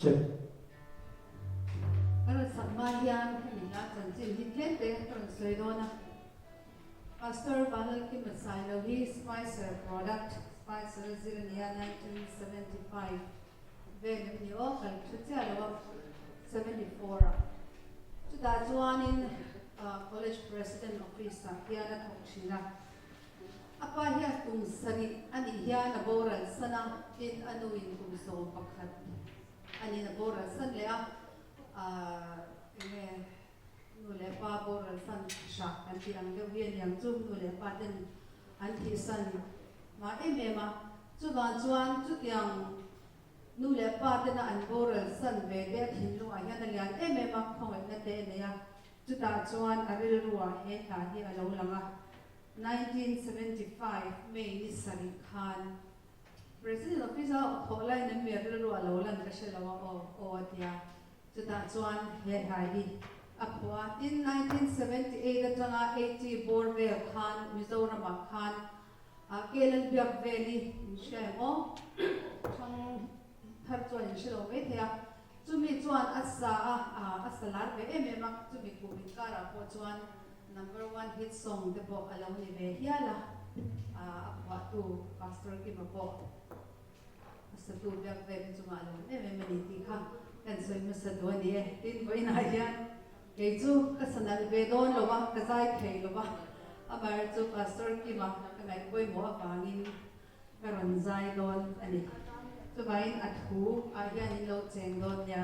Check. Ka rawn sak hma hian hemi hla chanchin hi tlem te ka rawn sawi dawn a. Pastor Vanlalkima Sailo hi Spicer product, Spicer a zir a nia, 1975 vel em ni aw, ka hre chiah lo a, 74 ah. Chutah chuanin College President Office ah hian a thawk thin a. A pa hian kum sarih a nih hian a boral san a, tin a nuin kum 11 a niin a boral san leh a, aah enge nu leh pa boral san hrah kan tih ang deuh hi a niang chu, nu leh pa ten an thihsan mah em em a, chuvang chuan chutiang nu leh pa tena an boral san ve te a thinlungah hian a lian em em a, khawngaihna te a nei a. Chutah chuan a rilruah he hla hi a lo lang a, 1975 May ni sarih khan President Office a thawh laiin an mi a rilru a lo lan ka hre lo a aw aw a ti a, chutah chuan he hla hi a phuah a. Tin, 1978 atanga 80 bawr vel khan Mizoramah khan Kelan biak vel hi in hria em aw? Thang thar chuan in hre lo maithei a. Chumi chuan a sa a, a sa lar ve em em a, chumi kum inkarah pawh chuan number one hit song te pawh a lo ni ve hial a, a phuahtu Pastor Kima pawh a satu biak vel chungah a lo awm em em a ni tih kha kan sawi hmasa duh a ni e. Tin, vawiinah hian kei chu ka sa nalh ve dawn lo a, ka zai thei lo va, amaherawhchu chu Pastor Kima ka ngaih pawimawh avangin Ka rawn zai dawn a ni. Chuvangin a thu ah hian in lo cheng dawn nia.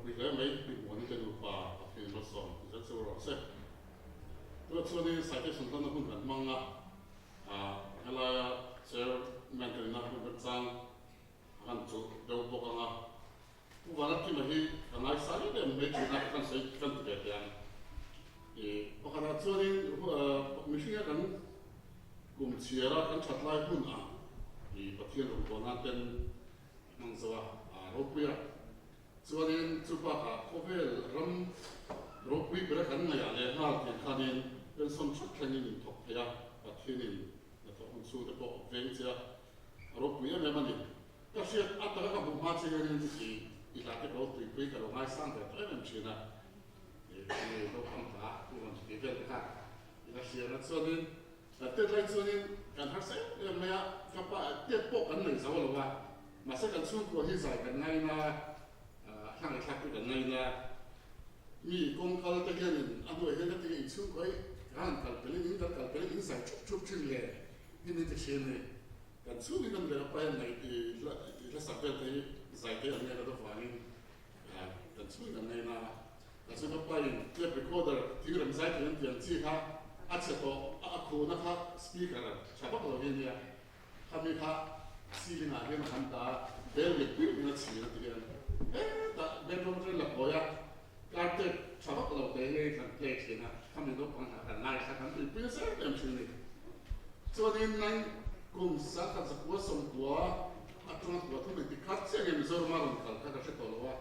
Ropui hle mai, Pi Muani te nupa Pathian malsawm zel che u rawh se. Tunah chuanin citation hlanna hun kan hmang a, helaia chairman ka nihna hun remchang a han chulh deuh bawk ang a. Pu Vanlalkima hi ka ngaisa em em mai thin a, kan sawi kan ti ve teh ang. Pakhatah chuanin mihringa kan kum chhiara kan that lai hun ang Pathian rawngbawlna nan ten hmang zo a, ropui a. Chuanin chu bakah khawvel ram ropui bera kan ngaihah leh nghal tiang khanin pension that thlengin inthawk thei a, Pathianin hnathawh hun chhungte pawh veng che a, a ropui em em a ni. Ka hriat a taka ka hmuh hma che hianin i i hla te ka lo tuipui ka lo ngaisang ve tawh em em thin a, i naupang hla i rawn tih vel te kha i la hria na chuanin tet lai chuanin kan harsa em em mai a, ka pa tet pawh kan nei zo lo a, mahse kan chhungkua hi zai kan ngaina a, hla ngaihthlak te kan ngaina, mi kawng kal te hianin a hnuai hian ka ti nge in chhungkua hi ka han kal pelin in kan kal pelin in zai thup thup thin le hi min ti thin a ni. Kan chhungin kan leh a pain nei i hla sak vel te hi zai te an ngen avangin kan chhungin an nei na a. Kan chhung ka pain tape recorder thing rem zai thei an tih ang chi kha a chhe tawh a a khuhna kha speaker tha vak lo hi a nia. Khami kha ceiling ah hian a han dah a, bel nghet pui in a chhin a ti hian hetah bedroom atangin la kawi a, carpet tha vak lo te hi kan play thin a, khami naupang hna kan ngaithla kan tuipui nasa em em thin a ni. Chuanin nang kum sangkhat zakua sawmkua atanga kua thum engti khat chiah nge Mizorama rawn kal kha ka hre tawh lo a,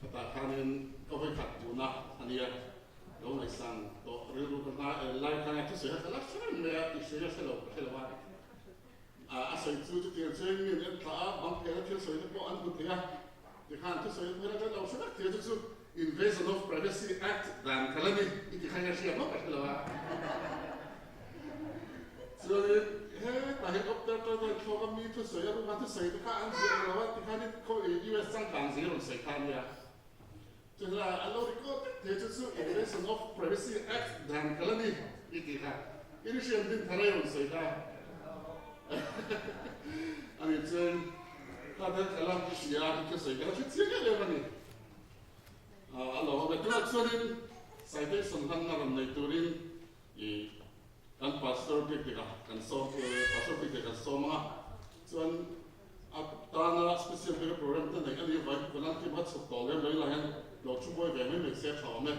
khatah khanin ka vawikhat tuna a nia, lo ngaihsan tawh rilru ka hna lai khan a thusawi kha ka la hre reng mai a, i hria hre lo ka hre lo a, a sawi chu chutiang chuan mi an en thlah a, bang phena thil sawi te pawh an hmu thei a, tikhan thusawi phena te lo hre vek thei a chu chu Invasion of Privacy Act dan kha la ni i ti khan ka hria bawk a hre lo a. Chuanin hetah hian Opter Tawdawi thlawk a mi thusawi a ruman thusawi te kha an ziah lo a tikhan i khawi US changkang zir rawn sawi kha a nia. Chuan a lo record vek thei chu chu Invasion of Privacy Act dan kha la ni i ti kha. In hriam din thar a rawn sawi kha a ni chuan kha thil kha la hria a thusawi kha la hre chiang em em a ni. A lo awm e. Tunah chuanin citation hmanna rawn nei turin i kan Pastor bik bikah kan sawm, Pastor bik bik kan sawm ang a, chuan a tana special bika program te neih a nih avangin kan an team kha chhuk tawh lem lo inah hian lo thu buai ve mai mai se a tha awm e.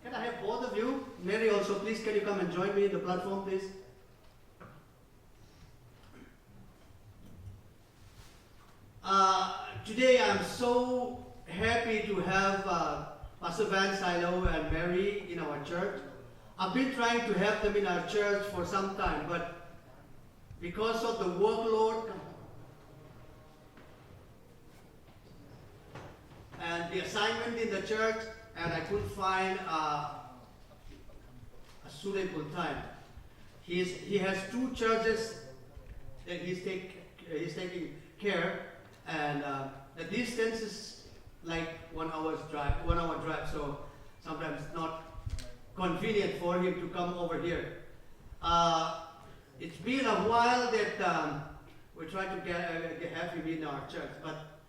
Can I have both of you? Mary also, please can you come and join me in the platform, please? Uh, today I'm so happy to have uh, Pastor Van Sailo and Mary in our church. I've been trying to have them in our church for some time, but because of the workload and the assignment in the church, and I couldn't find uh, a suitable time. He's, he has two churches that he's, take, he's taking care, and uh, the distance is like 1 hour's drive, 1 hour drive. So sometimes it's not convenient for him to come over here. It's been a while that we try to get have him in our church, but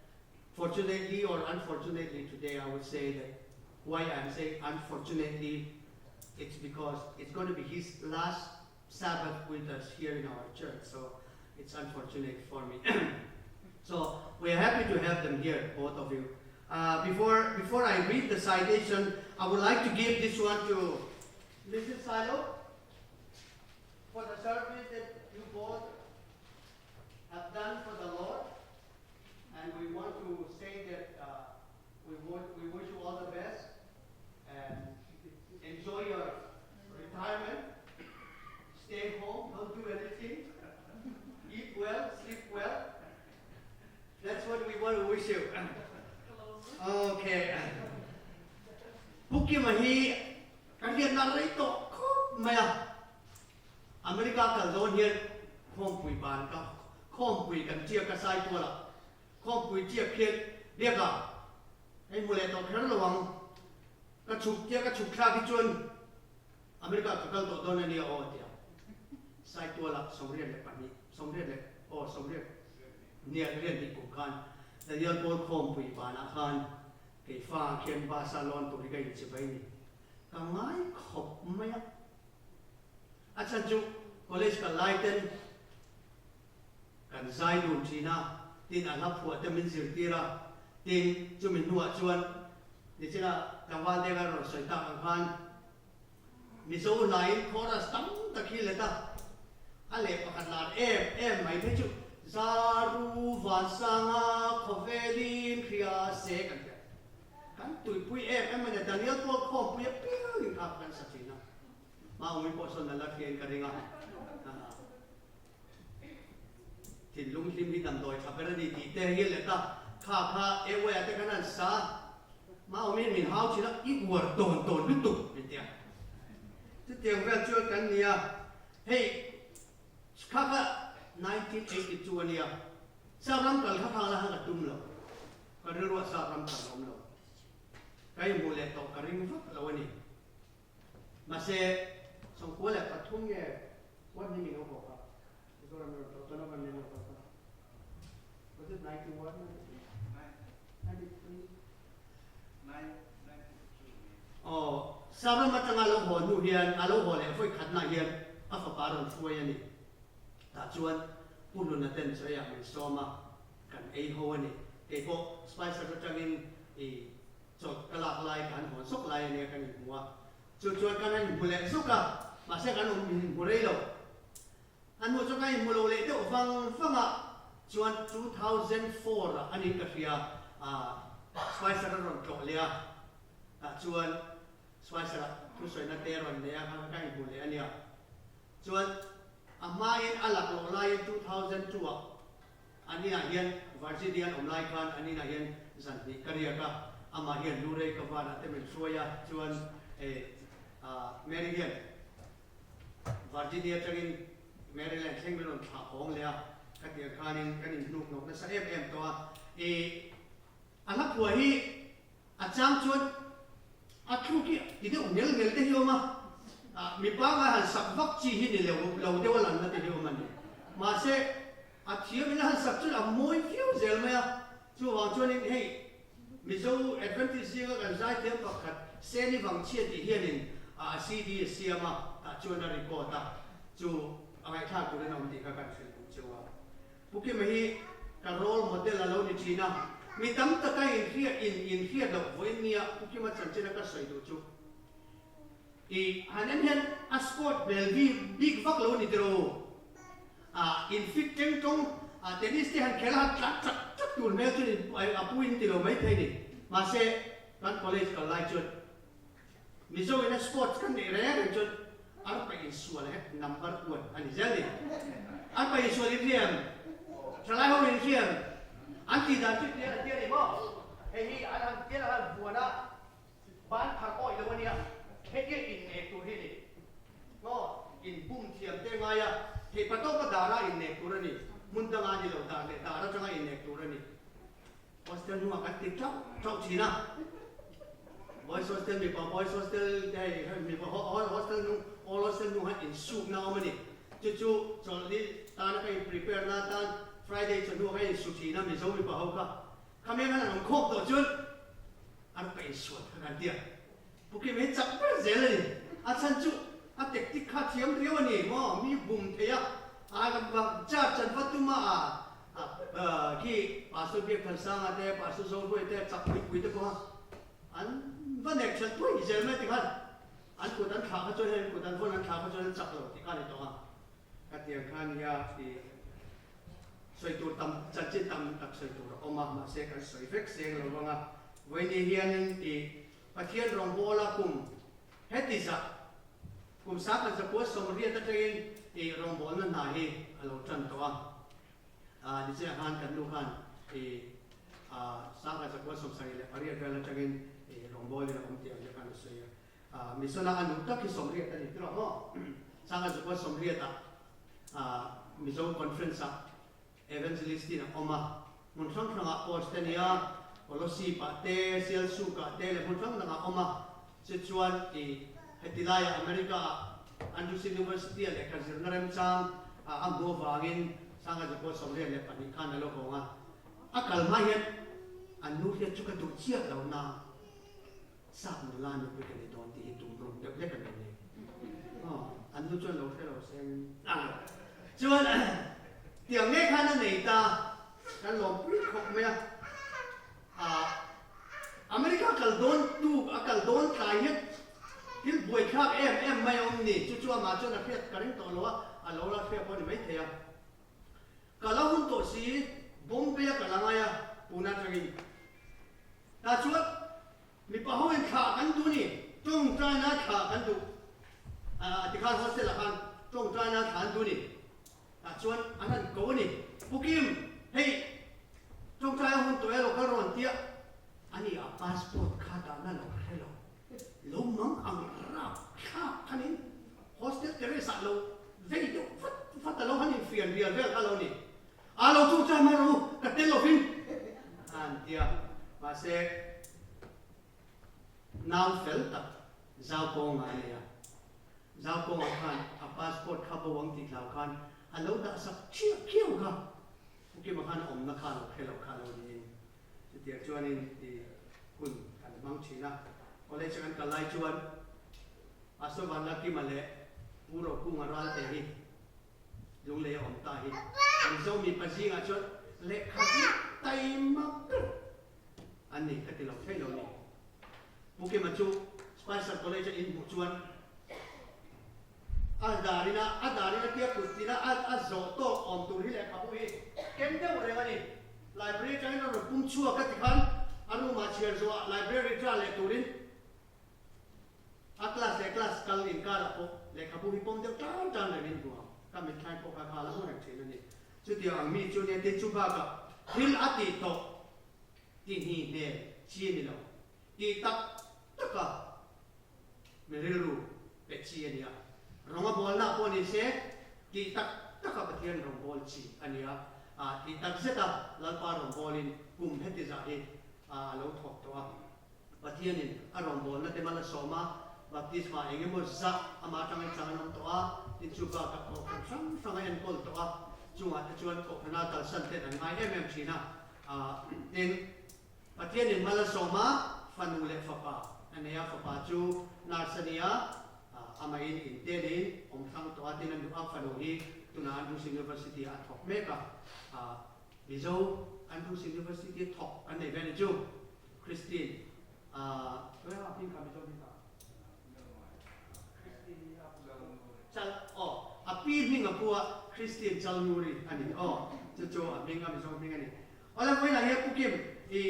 fortunately or unfortunately today, I would say that why I'm saying unfortunately, it's because it's going to be his last Sabbath with us here in our church. So it's unfortunate for me. So we are happy to have them here, both of you. Before I read the citation, I would like to give this one to Mrs. Sailo for the service that you both have done for the Lord. And we want to say that we wish you all the best and enjoy your retirement. Stay home, don't do anything. Eat well, sleep well. That's what we want to wish you. Okay. Pu Kima hi kan rian na rei tawh khawp mai a. America kal dawn hian khawmpui ban ka khawmpui kan tiak ka sai tual a. Khawmpui tiak khian biak a hei hmu leh tawh kher lo ang. Ka chhuk tia ka chhuk thlak hi chuan America ka kal tawh dawn a nia aw tia. Sai tual a 22, 28 aw. Aw 80 nia riat hnih kum khan Daniel Pawl Khawmpui vanah khan kei fa khian bus a lawn tur hi ka inchibai ni. Ka ngai khawp mai a. A chhan chu college kal lai ten kan zai dun thin a, tin a hla phuah te min zirtir a, tin chumi hnuah chuan nichina tlangval deng a rawn sawi tak ang khan Mizo hlain chorus tam tak hi let a, a leh pakhat lar em em mai phei chu Zaru Vansanga khawvelin hria se kan ti a. Kan tuipui em em a nia, Daniel Paul khawmpui apiangin kha kan sa thin a, Maumi pawh sawn a la hriain ka ring a. Thinlung hlim hi damdawi tha ber a ni tih te hi a let a, kha kha Ewaya te khan an sa, Maumi min hau thin a, i uar tawn tawn lutuk min ti a. Chutiang vel chuan kan ni a, hei kha kha 1982 a nia, Sap ram kal kha khang la khan ka tum lo, ka rilruah Sap ram kal a awm lo, ka inhmuh leh tawh ka ring vak lo a ni. Mahse, 93 nge one hi min lo haw kha, Mizoram ram tawh tawna van min lo haw kha. Was it 91, 92? 93? Aw, Saram atanga a lo haw hnu hian, a lo haw leh vawi khatna hian a fapa a rawn hruai a ni. Tah chuan Pu Hluna ten chawiah min sawm a, kan ei ho a ni. Keipawh Spicer atangin i Chawlh ka lak lai ka han hawn sawk lai ania kan inhmu a, chu chuan kan han inhmu leh zuk a, mahse kan awm inhmu rei lo. A hnu chuan kan inhmu lo leh deuh vang vang a, chuan 2004 ah anin ka hria a, Spicer a rawn tlawh leh a, tah chuan Spicer ah thusawina te a rawn nei a, kha kha kan inhmu leh ania. Chuan a hmain a laklawh laiin 2002 ah An inah hian Virginia an awm lai khan an inah hian zan hnih ka riak a, amah hian Lurei ka vanah te min hruai a, chuan Mary hian Virginia atangin Maryland thleng min rawn thlah hawng leh a, khatiang khanin kan inhnuk hnawk nasa em em tawh a. A hla phuah hi a chang chuan a thluk hi ti deuh ngel ngel te hi a awm a, mi pangngai han sak vak chi hi ni lo deuh a lanna te hi a awm a ni. Mahse, A thiam in a han sak chuan a mawi viau zel mai a, chuvang chuanin hei Mizo Adventist zinga kan zaithiam pakhat Seni Vangchhia tih hianin a CD a siam a, tah chuan a record a, chu a ngaihthlak turin a awm tih kha kan hrilh duh cheu a. Pu Kima hi ka role model a lo ni thin a, mi tam taka inhriat in inhriat loh vawiin nia Pu Kima chanchin a ka sawi duh chu i han en hian a sport hmel bik bik vak lo a ni tiraw? A in fit teng tawng a tennis te han khelh a han tlat chat chat tur hmel chu a pu in ti lo mai thei ni. Mahse kan college kal lai chuan Mizo ina sports kan neih reng reng chuan arpa insual he number one a ni zel ni. Arpa insual in hriam, thalai ho in hriam an tih dan chu tian a tia ni maw? Hei hi an han tian a han vuan a ban phar awih lo a nia, hetia innek tur hi ni. Maw in bum thiam te ngai a, theih pa tawka dara innek tur a ni, hmun danga ni lo dar leh dar atanga innek tur a ni. Hostel hnungah kan ti tauh tauh thin a, Boys hostel mipa boys hostel te hei mipa hostel hnung all hostel hnung han insukna a awm a ni. Chu chu chawlhni tana ka in prepare na atan Friday chawhnu ah ka insu thin a Mizo mipa ho kha. Khamiang an an awm khawm tawh chuan an ka insual kha kan ti a. Pu Kim hi chak ber zel a ni. A chhan chu a tactic kha thiam riau a ni maw? Mi bum thei a, a charge an va tum a, a khi Pastor Biakthansanga te, Pastor Zohruai te, chak pui pui te pawh kha an va nek that pui zel mai tikhan an kut an thlah kha chuan hei an kut an vawn an thlah kha chuan an chak lo tih kha a ni tawh a. Khatiang khan nia i sawi tur tam chanchin tam tak sawi tur a awm a, mahse kan sawi vek seng lo vang a. Vawiini hianin i Pathian rawngbawla kum heti zah kum sang 1980 atangin i rawngbawlna hna hi a lo tan tawh a. Aa nichiah khan kan nu khan i aa 1978 vel atangin i rawngbawlin a awm tih ang te khan a sawi a. Aa Misona a nu tak hi 80 a ni tiraw maw? 1980 ah aa Mizo Conference ah Evangelist in a awm a, hmun hrang hrangah post a ni a, Kolosip ah te, Sialsuk ah te leh hmun hrang dangah a awm a. Sichuan i heti laiah America ah Andrews University ah lehkha zirna remchang a hmuh avangin Sangha Zakua 22 khan a lo hawng a, a kal hma hian an nu hriat chu ka duh chiah lo na, sap nula nupui ka ni dawn tih hi tum rum deuh hlek a nei ni. Aw, an nu chuan lo hre lo seng ang lo. Chuan tiang ngei khan a nei ta, kan lawmpui khawp mai a. Ah, America kal dawn tu a kal dawn tlai hian thil buaithlak em em mai a awm ni. Chu chu amah chuan a hriat ka ring tawh lo a, a lo la hriat pawh a ni maithei a. Ka la hun tawh si, Bombay a kal a ngai a, tun atangin. Tah chuan mipa ho in thlah kan duh ni, tawngtaina thlah kan duh. Ah, tikhan hostel ah khan tawngtaina thlah an duh ni. Tah chuan an han ko a ni. Pu Kim, hei tawngtai a hun tawh elaw ka rawn tia. A ni a passport kha dahna lo hre lo. Lo mang ang rap thlak khanin hostel terrace ah lo vei deuh vat vat a lo han infian rial vel kha lo ni. A lo tawngtai mai rawh u, ka tel lovin a han tia. Mahse nau fel tak zau kawnga a nei a. Zaukawnga khan a passport kha bo ang tih hlau khan a lo dah sak chiah khiau kha. Pu Kima khan a awmna kha a lo hre loh kha lo niin chutiang chuanin i hun kan hmang thin a. College a kan kal lai chuan Pastor Vanlalkima leh Pu Rokunga Ralte hi Lunglei a awm ta hi Mizo mipa zingah chuan lehkha zir taima ber an ni ka ti lo thei lo ni. Pu Kima chu Spicer College a inhmuh chuan a darin a, a darin a tia kut tina a a zawh tawk awm tur hi lehkhabu hi ken deuh reng a ni. Library atangin a rawn pum chhuak a tikhan a room ah chhiar zawhah library tla leh turin a class leh class kal inkarah pawh lehkhabu hi pawm deuh tan tan rengin hmu ang. Ka mitthlai pawh kha kha a la hmu reng thin a ni. Chutiang ang mi chu nia tin chu bakah thil a tih tawh ti hni hmel chi a ni lo. Tih tak taka mi rilru pe chi a ni a. Rawng a bawlna pawh ni se, tih tak taka Pathian rawngbâwl chi a ni a. Tih tak zeta Lalpa rawngbâwlin kum heti zah hi a lo thawk tawh a. Pathianin a rawngbâwlna te mal a sawm a, baptisma eng emaw zah amah atangin chang an awm tawh a, tin chu bakah kohhran hrang hrang a enkawl tawh a, chungah te chuan kohhrana kalsan ten an ngai em em thin a. Tin, Pathianin mal a sawm a, fanu leh fapa a nei a, fapa chu nurse a ni a, amahin inte niin awm hrang tawh a, tin a nu a fanu hi tunah Andrews University ah a thawk mek a, Mizo Andrews University a thawk kan nei ve a ni chu, Christine, tunah a hming kha Mizo hming kha? Chal, aw, a pi hming a pu a, Christine Chalnguri a ni, aw, chu chu a hming a Mizo hming a ni. Awle vawiinah hian Pu Kim i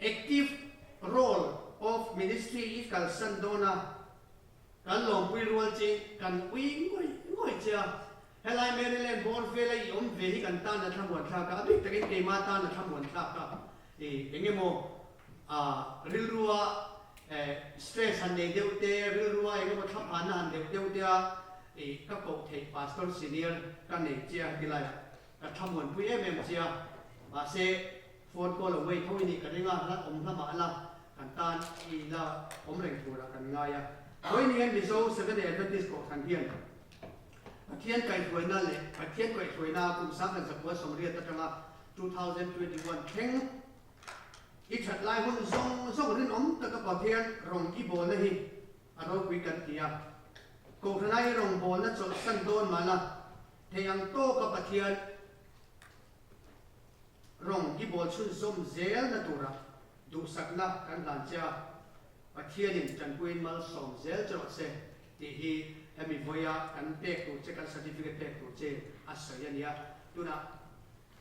active role of ministry i kalsan dawn a, kan lawmpui rual che kan ui ngawih ngawih che a, helai Maryland bawr vela i awm ve hi kan tan a thlamuan thlak a, a bik takin keima tan a thlamuan thlak a, i engemaw a rilrua stress han nei deuh te, rilrua engemaw thlaphanna han deuh deuh te a, i ka koh theih pastor senior ka nei che a heti laiah. Ka thlamuanpui em em che a, mahse phone call away tho i nih ka ring a, hla awm hla mah la kan tan i la awm reng turah kan ngai a. Vawiin hian Mizo Seventh-day Adventist Kohhran hian Pathian kaihhruaina leh Pathian kaihhruaina kum 1980 atanga 2021 thleng i that lai hun zawng zawng rinawm taka Pathian rawng i bawlna hi a ropui kan ti a. Kohhrana i rawngbawlna chawlhsan dawn mah la, Thei ang tawka Pathian rawng i bawl chhunzawm zelna tura duhsakna kan hlan che a, Pathianin tanpuiin malsawm zel che rawh se tih hi hemi vawiah kan pek tur che, kan certificate pek tur che a sawi a nia. Tunah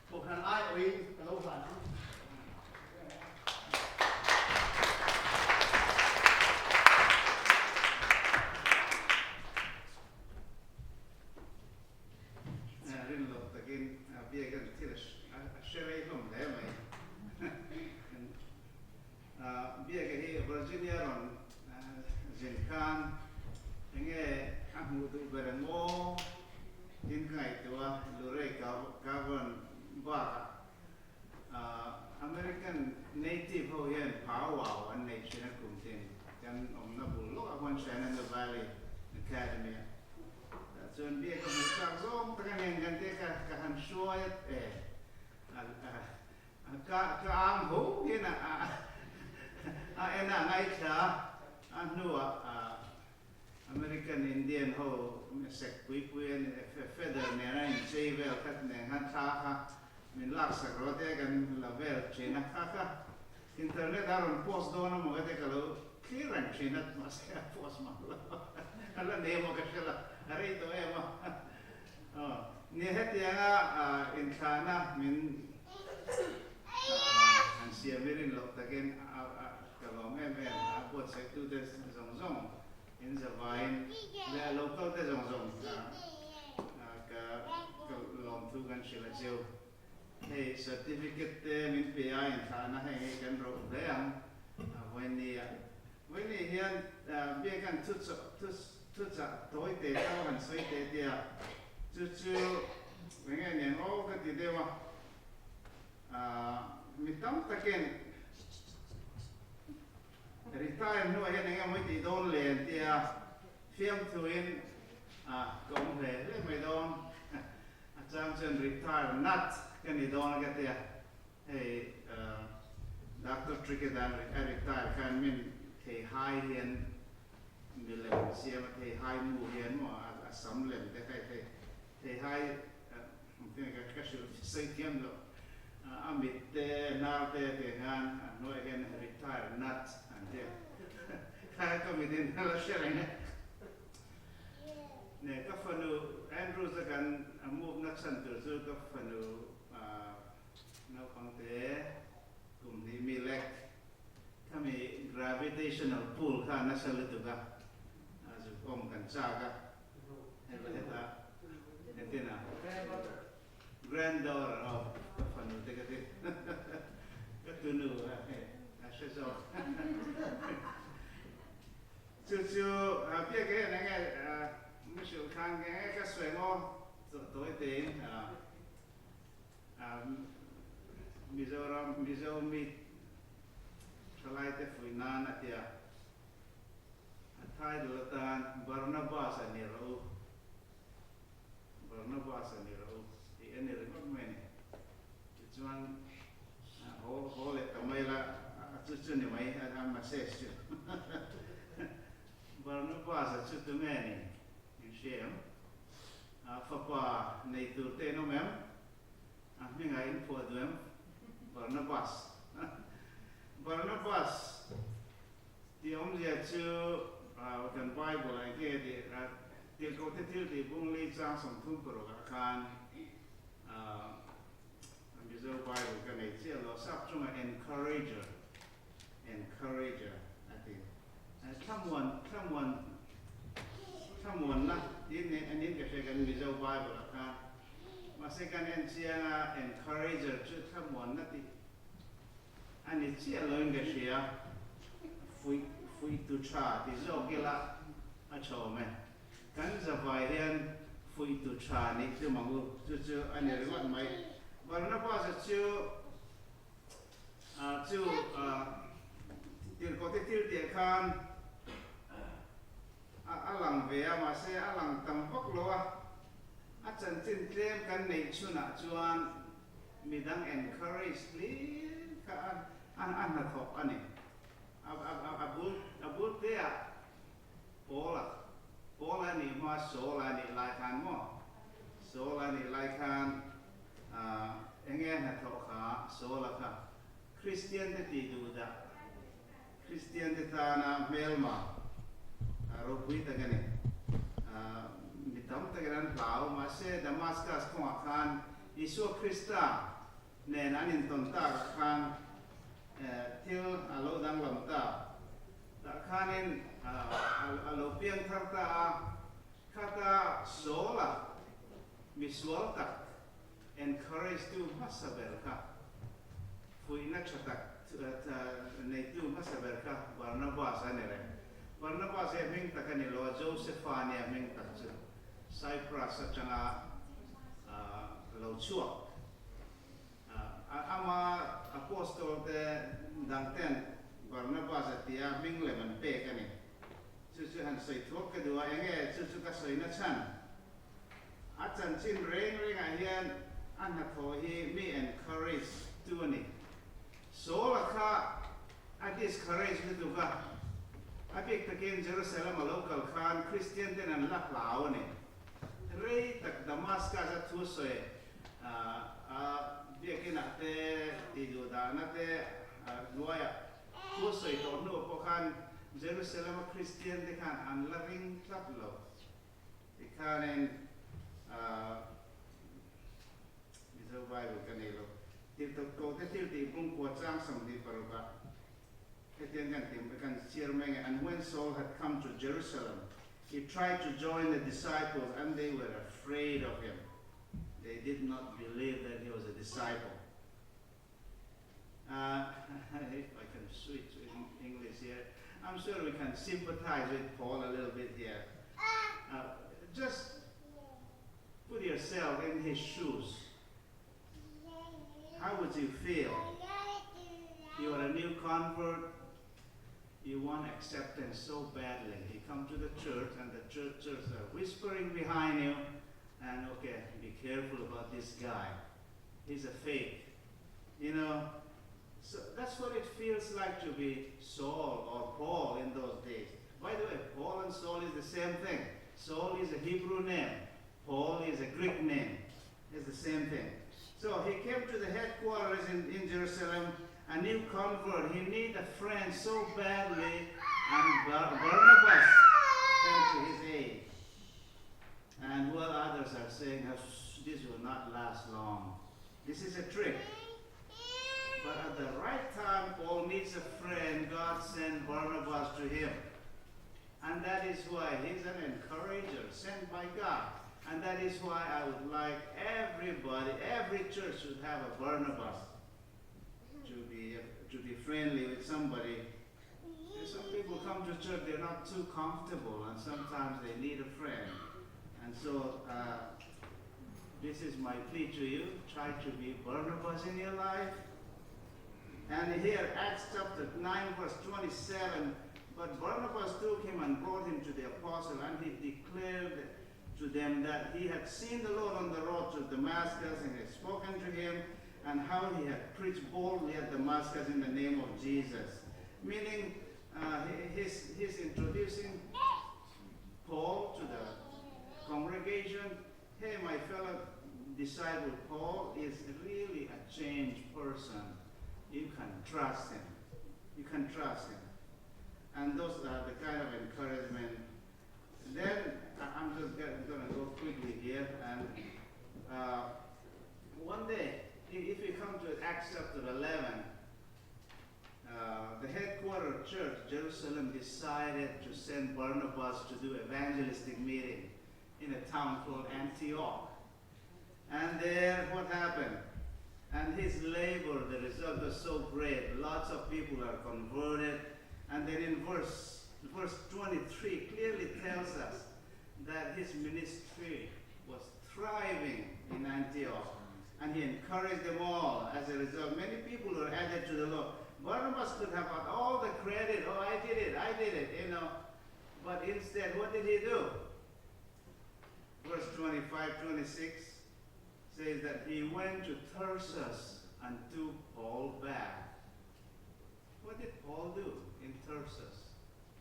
Kohhran aiawhin ka lo hlan ang. Rin loh takin biak thil a hre rei hlawm hle mai. Biak hi Virginia rawn zin khan enge a hmuh duh ber ang aw tin ka ngaihtuah a, Luray Cavern bakah American native ho hian pow wow an nei thin a kum tin kan awmna bul lawkah khuan Shenandoah Valley Academy ah. Chuan biak a hmuh chak zawng tak a nen kan te ka ka han hruai a e a ka ka ang ho hian a a en a ngaithla a hnuah a American Indian ho sek pui pui a feather nen a inchei vel khat nen khan thla kha min laksak rawh te kan la vel thin a kha kha Internet a rawn post dawn a maw ka ti ka lo thlir reng thin a, mahse a post mang lo a la nei maw ka hre lo, a rei tawh em a. Aw, nia hetianga inthlahna min han siam hi rin loh takin ka lawm em em a, buatsaih-tute zawng zawng in zavaiin leh a local te zawng zawng ka lawmthu kan hrilh a cheu. Hei certificate te min pe a inthlahna hei hei kan roh hle ang a vawiini ah. Vawiini hian biakan thu thu chah tawi te chauh han sawi teh tia chu chu eng nge niang aw ka ti deuh a. Mi tam takin retire hnuah hian eng nge mawi tih dawn le an tia fiamthuin ka awm hle hle mai dawn. A chang chuan retire nut ka ni dawn a ka ti a, hei Doctor Tricket-a'n a retire khan min theihai hian milem siam a, theihai mu hian maw a sam lem te kha i theihai ka hrilh sawi thiam lo, a mit te hnar te tih khan a hnuaiah hian retire nut an ti a, kha ka mit in a la hre reng e. Ne ka fanu Andrews a kan a move na chhan tur chu ka fanu naupang te kum hnih mi lek khami gravitational pull kha nasa lutuk a zuk awm kan chak a hei va hetah engtin a granddaughter aw ka fanu te ka ti ka tunu hei a hre zawk. Chu chu biak hian enge mi hrilh khan nge nge ka sawi maw tawi tein Mizoram Mizo mi thalai te fuih nan a tia a title atan Barnabas a ni rawh u Barnabas a ni rawh u tih a ni ringawt mai a ni. Tichuan haw haw leh ta mai la chu chu ni mai a message chu. Barnabas a chu tunge ni in hria em? Fapa nei tur te in awm em? A hmingah in phuah duh em? Barnabas. Barnabas tih awmzia chu kan Bible ah engtin nge tih Tirhkoh te thil tih bung li chang 36 ah khan Mizo Bible ka nei chiah lo, sap chunga encourager, encourager a ti. Thlamuan, thlamuan, thlamuanna tih ni a nin ka hria kan Mizo Bible ah khan. Mahse kan en chiang a, encourager chu thlamuanna tih a ni chiah lo in ka hria. Fuih, fuihtu tha ti zawk ila a tha awm e. Kan zavai hian fuihtu tha nih tum ang u, chu chu a ni ringawt mai. Barnabas-a chu chu tirhkohte thil tih khan a lang ve a, mahse a lang tam vak lo a. A chanchin tlem kan neih chhunah chuan midang encourage hlir kha a hnathawk a ni. A bul teah Paula, Paula nih hma Saula nih lai khan maw? Saula nih lai khan eng nge hnathawh kha Saula kha Kristian te tih duh dah, Kristian te tana hmelma ropui tak a ni. Mi tam takin an hlau, mahse Damascus kawngah khan Isua Krista nen an intawn takah khan thil a lo danglam ta. Tah khanin a lo piang thar ta a, khata Saul-a misual tak encourage tu hmasa ber kha, fuihna tha tak neitu hmasa ber kha Barnabas a ni reng. Barnabas hi a hming tak a ni lo a, Josepha nia hming tak chu Cyprus atanga lo chhuak. Ama Apostol te dang ten Barnabas a tia hming lem an pek a ni. Chu chu han sawi thuak ka duh a, enge chu chu ka sawi na chhan? A chanchin reng rengah hian a hnathawh hi mi encourage tu a ni. Saul-a kha a discourage lutuk a, a bik takin Jerusalem a lo kal khan Kristian ten an la hlau a ni. Rei tak Damascus a thu sawi a biakinah te tih duh dahna te hnuaiah thu sawi tawh hnuah pawh khan Jerusalem a Kristian te khan an la ring tlat lo. Tikhanin Mizo Bible ka nei lo. Tirhkoh te thil tih bungkua chang 26 ah hetiang kan ti kan chhiar mai nge, And when Saul had come to Jerusalem, he tried to join the disciples and they were afraid of him. They did not believe that he was a disciple. If I can switch in English here, I'm sure we can sympathize with Paul a little bit here. Just put yourself in his shoes. How would you feel? You are a new convert. You want acceptance so badly. You come to the church and the churchers are whispering behind you and okay, be careful about this guy. He's a fake. You know, so that's what it feels like to be Saul or Paul in those days. By the way, Paul and Saul is the same thing. Saul is a Hebrew name. Paul is a Greek name. It's the same thing. So he came to the headquarters in Jerusalem, a new convert. He needed a friend so badly, and Barnabas came to his aid. And while others are saying, this will not last long. This is a trick. But at the right time, Paul needs a friend. God sent Barnabas to him. And that is why he's an encourager sent by God. And that is why I would like everybody, every church should have a Barnabas to be friendly with somebody. And some people come to church, they're not too comfortable, and sometimes they need a friend. And so this is my plea to you. Try to be Barnabas in your life. And here, Acts chapter 9, verse 27, but Barnabas took him and brought him to the apostle, and he declared to them that he had seen the Lord on the road to Damascus and had spoken to him, and how he had preached boldly at Damascus in the name of Jesus. Meaning, he's introducing Paul to the congregation. Hey, my fellow disciple Paul is really a changed person. You can trust him. You can trust him. And those are the kind of encouragement. Then I'm just going to go quickly here. And one day, if you come to Acts chapter 11, the headquarters church, Jerusalem, decided to send Barnabas to do evangelistic meeting in a town called Antioch. And there, what happened? And his labor, the result was so great. Lots of people are converted. And then in verse 23 clearly tells us that his ministry was thriving in Antioch. And he encouraged them all. As a result, many people were added to the Lord. Barnabas could have had all the credit. Oh, I did it, you know. But instead, what did he do? Verse 25, 26 says that he went to Tarsus and took Paul back. What did Paul do in Tarsus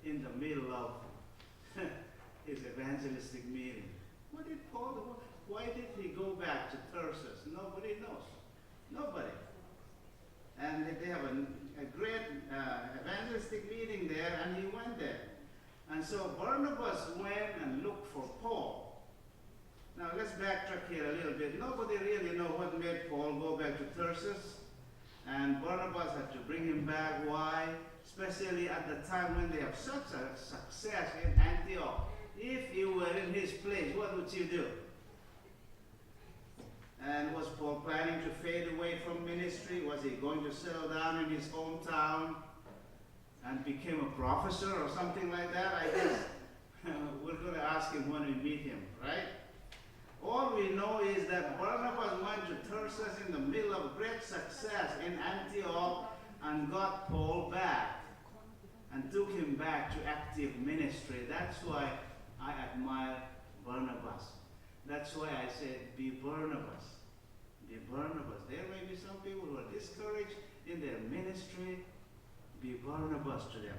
in the middle of his evangelistic meeting? What did Paul do? Why did he go back to Tarsus? Nobody knows. Nobody. And they have a great evangelistic meeting there, and he went there. And so Barnabas went and looked for Paul. Now let's backtrack here a little bit. Nobody really knows what made Paul go back to Tarsus. And Barnabas had to bring him back. Why? Especially at the time when they have such a success in Antioch. If you were in his place, what would you do? And was Paul planning to fade away from ministry? Was he going to settle down in his hometown and became a professor or something like that? I guess we're going to ask him when we meet him, right? All we know is that Barnabas went to Tarsus in the middle of great success in Antioch and got Paul back and took him back to active ministry. That's why I admire Barnabas. That's why I said, be Barnabas. Be Barnabas. There may be some people who are discouraged in their ministry. Be Barnabas to them.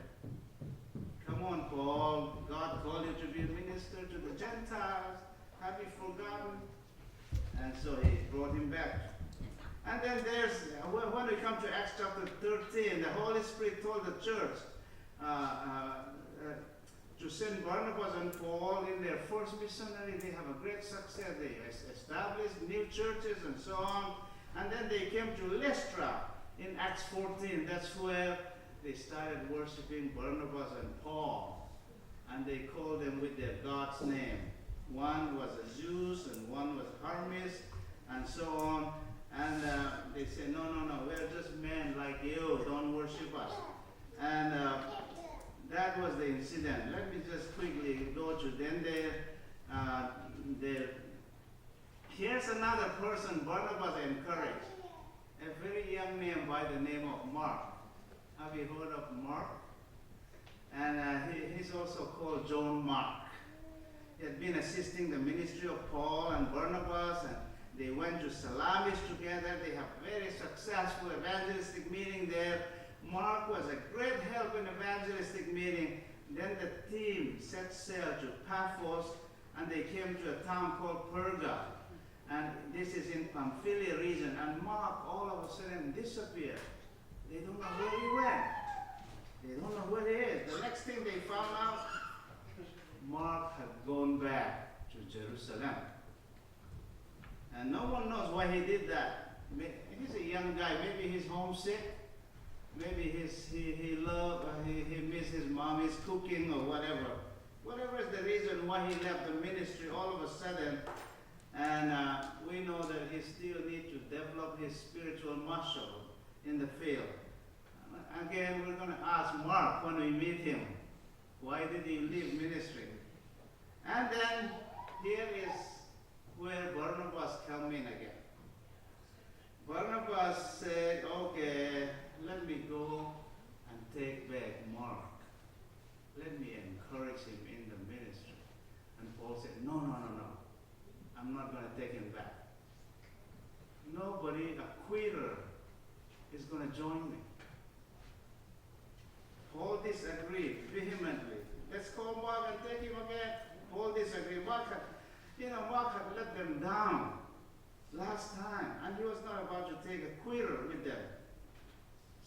Come on, Paul. God called you to be a minister to the Gentiles. Have you forgotten? And so he brought him back. And then there's, when we come to Acts chapter 13, the Holy Spirit told the church to send Barnabas and Paul in their first missionary. They have a great success. They established new churches and so on. And then they came to Lystra in Acts 14. That's where they started worshiping Barnabas and Paul. And they called them with their God's name. One was Zeus and one was Hermes and so on. And they said, no, no, no, we're just men like you. Don't worship us. And that was the incident. Let me just quickly go to then here's another person Barnabas encouraged. A very young man by the name of Mark. Have you heard of Mark? And he's also called John Mark. He had been assisting the ministry of Paul and Barnabas, and they went to Salamis together. They have very successful evangelistic meeting there. Mark was a great help in evangelistic meeting. Then the team set sail to Paphos, and they came to a town called Perga. And this is in Pamphylia region. And Mark all of a sudden disappeared. They don't know where he went. They don't know where he is. The next thing they found out, Mark had gone back to Jerusalem. And no one knows why he did that. He's a young guy. Maybe he's homesick. Maybe he missed his mommy's cooking. Whatever is the reason why he left the ministry all of a sudden. And we know that he still needs to develop his spiritual muscle in the field. Again, we're going to ask Mark when we meet him, why did he leave ministry? And then here is where Barnabas came in again. Barnabas said, okay, let me go and take back Mark. Let me encourage him in the ministry. And Paul said, no, no, no, no. I'm not going to take him back. Nobody, a quitter, is going to join me. Paul disagreed vehemently. Let's call Mark and take him again. Paul disagreed. Mark had let them down last time, and he was not about to take a quitter with them.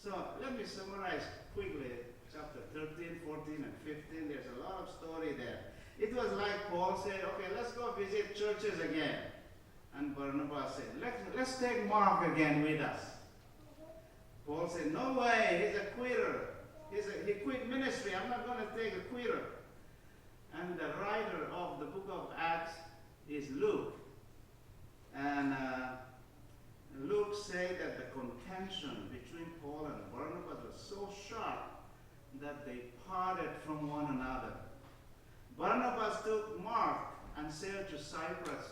So let me summarize quickly chapter 13, 14, and 15. There's a lot of story there. It was like Paul said, okay, let's go visit churches again. And Barnabas said, let's take Mark again with us. Paul said, no way, he's a quitter. He quit ministry. I'm not going to take a quitter. And the writer of the book of Acts is Luke. And Luke said that the contention between Paul and Barnabas was so sharp that they parted from one another. Barnabas took Mark and sailed to Cyprus,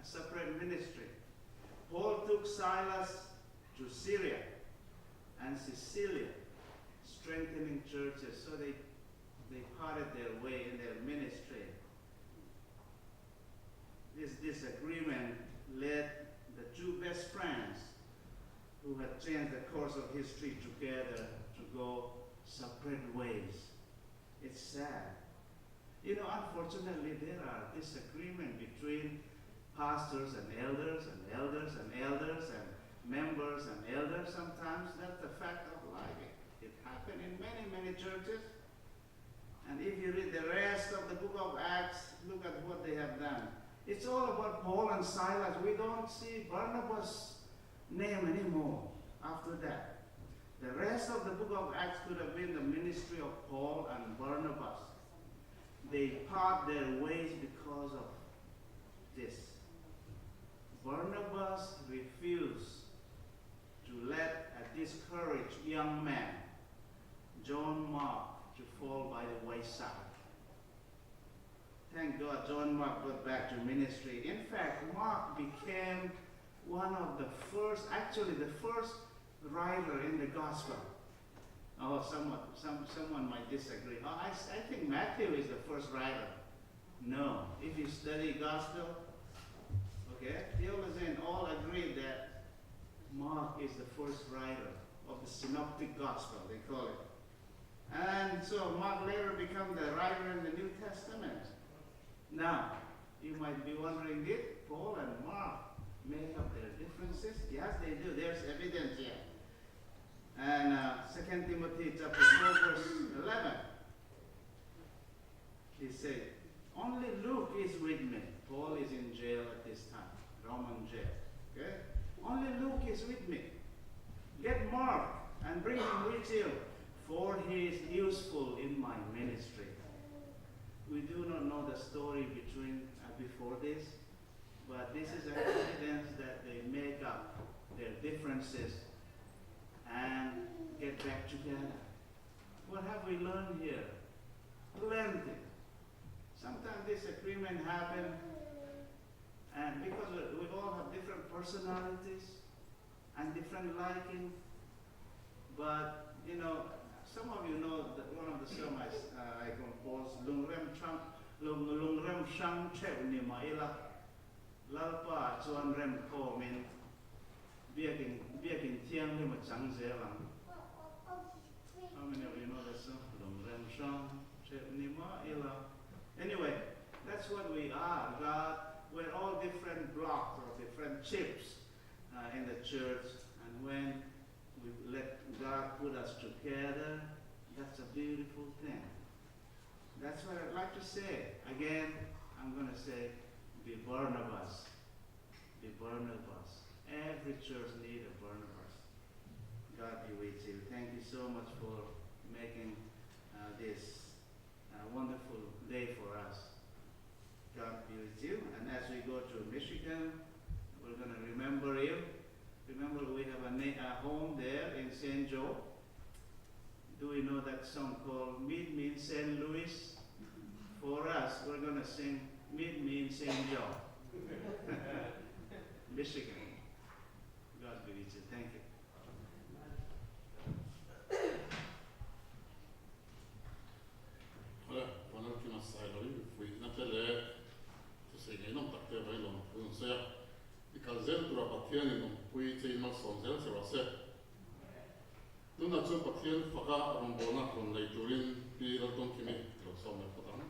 a separate ministry. Paul took Silas to Syria and Cilicia, strengthening churches. So they parted their way in their ministry. This disagreement led the two best friends who had changed the course of history together to go separate ways. It's sad. Unfortunately, there are disagreements between pastors and elders and elders and elders and members and elders sometimes. That's the fact of life. It happened in many, many churches. And if you read the rest of the book of Acts, look at what they have done. It's all about Paul and Silas. We don't see Barnabas' name anymore after that. The rest of the book of Acts could have been the ministry of Paul and Barnabas. They part their ways because of this. Barnabas refused to let a discouraged young man, John Mark, to fall by the wayside. Thank God John Mark got back to ministry. In fact, Mark became one of the first, actually the first writer in the gospel. Oh, someone might disagree. Oh, I think Matthew is the first writer. No, if you study gospel, Okay? Theologians all agree that Mark is the first writer of the Synoptic Gospel, they call it. And so Mark later became the writer in the New Testament. Now, you might be wondering, did Paul and Mark make up their differences? Yes, they do. There's evidence here. And 2 Timothy chapter 4, verse 11, he said, only Luke is with me. Paul is in jail at this time, Roman jail. Okay? Only Luke is with me. Get Mark and bring him with you, for he is useful in my ministry. We do not know the story before this, but this is an evidence that they make up their differences and get back together. What have we learned here? Plenty. Sometimes disagreement happen, and because we all have different personalities and different liking, but some of you know that one of the songs I composed, Lungrem Chang, Lung Lungrem Shang Che Ni Ma Ila, Lalpa Chuan Rem Ko Min, Biakin Biakin Tiang Ni Ma Chang Ze Lang. How many of you know that song? Lungrem Shang Che Ni Ma Ila. Anyway, that's what we are. God, we're all different blocks or different chips in the church, and when we let God put us together, that's a beautiful thing. That's what I'd like to say. Again, I'm going to say, be Barnabas. Be Barnabas. Every church needs a Barnabas. God be with you. Thank you so much for making this wonderful day for us. God be with you. And as we go to Michigan, we're going to remember you. Remember, we have a home there in St. Joe. Do we know that song called Meet Me in St. Louis? For us, we're going to sing Meet Me in St. Joe, Michigan. God be with you. Thank you. Tuna chu Pathian faka rawngbawlna rawn nei turin Pi Laltawngkimi lo sawm leh phawt ang.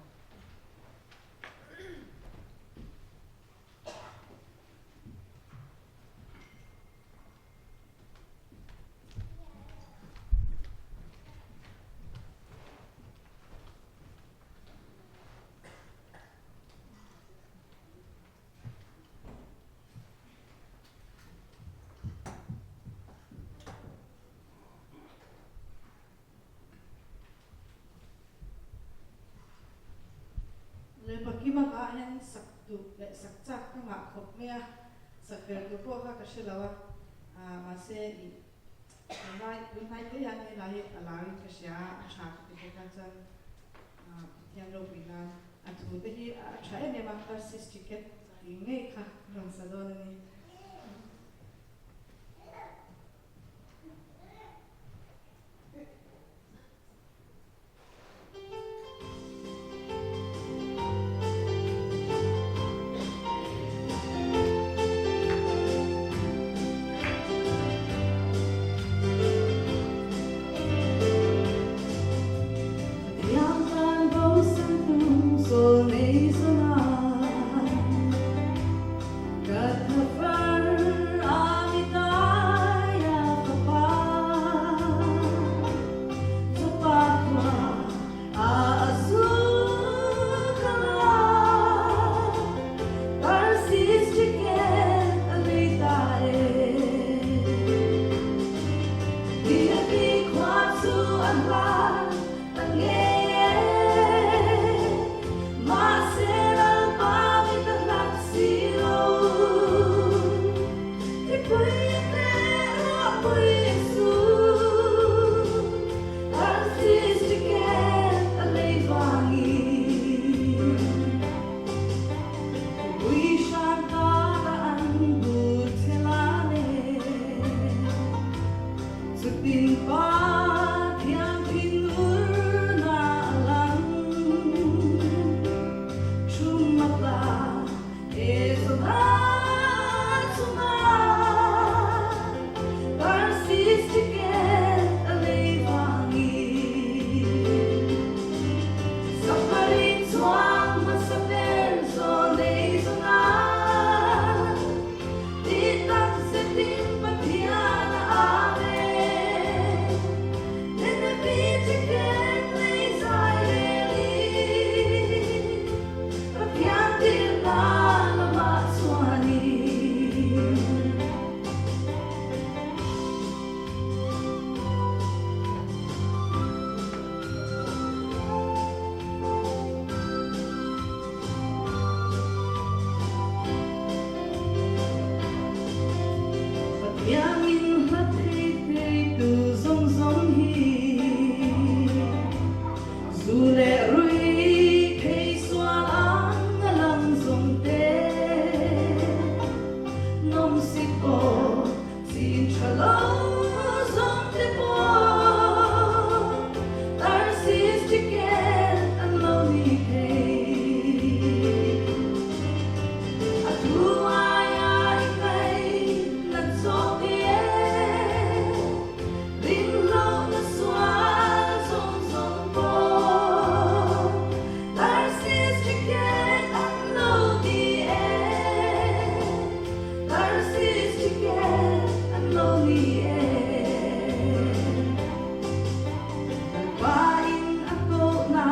Pakima ka hian sak duh leh sak chak ka ngah khawp mai a, sak ber tur pawh kha ka hre lo a, mahse ih tunlai tunhnai te hian helai hi a larin ka hria a, a tha ka ti bawk a, chuan Pathian ropui nan a thu te hi a tha em em a, Tarsis ticket tih ngei kha rawn sa dawn a ni. Iangin hla thei thei tu zawng zawng hi Zu leh rui phei sual ang a lang zawng te Nawmsip pawh chin tha lo zawng te pawh Tarsis ticket an lo ni thei. A thu aia i ngaih nat zawk e, rinhlawhna sual zawng zawng pawh Tarsis ticket an lo ni e, Tarsis ticket an lo ni e. Lalpain a kohna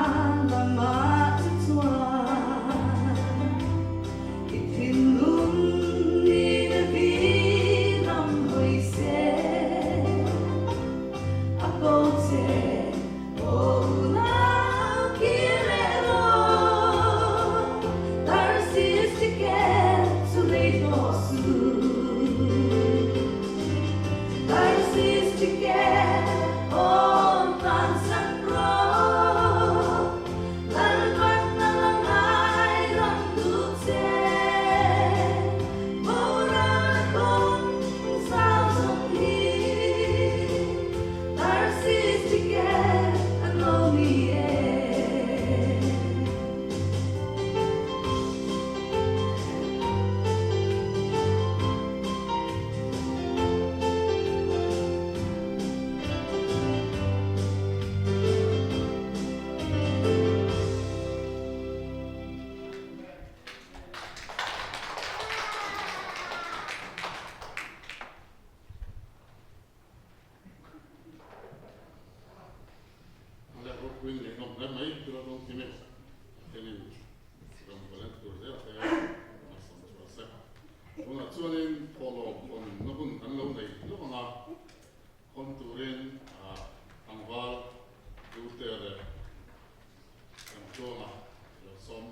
lamah che chuan i thinlung Ninevi lam hawi se a ko che aw unau kir leh rawh Tarsis ticket chu lei tawh suh Tarsis ticket aw tlansak rawh Lalpan a la ngai ram duh che Boral a kawng zau zawng hi Tarsis ticket an lo ni e. A ropuiin ngaihnawm hle mai thil a rawng kim e. Pathianin ram valen tur zel te a sawm chhuah se. Tunah chuanin thawhlawm hawnna hun kan lo nei hlauh ang a, hawn turin tlangval Dute leh Lamtluanga lo sawm.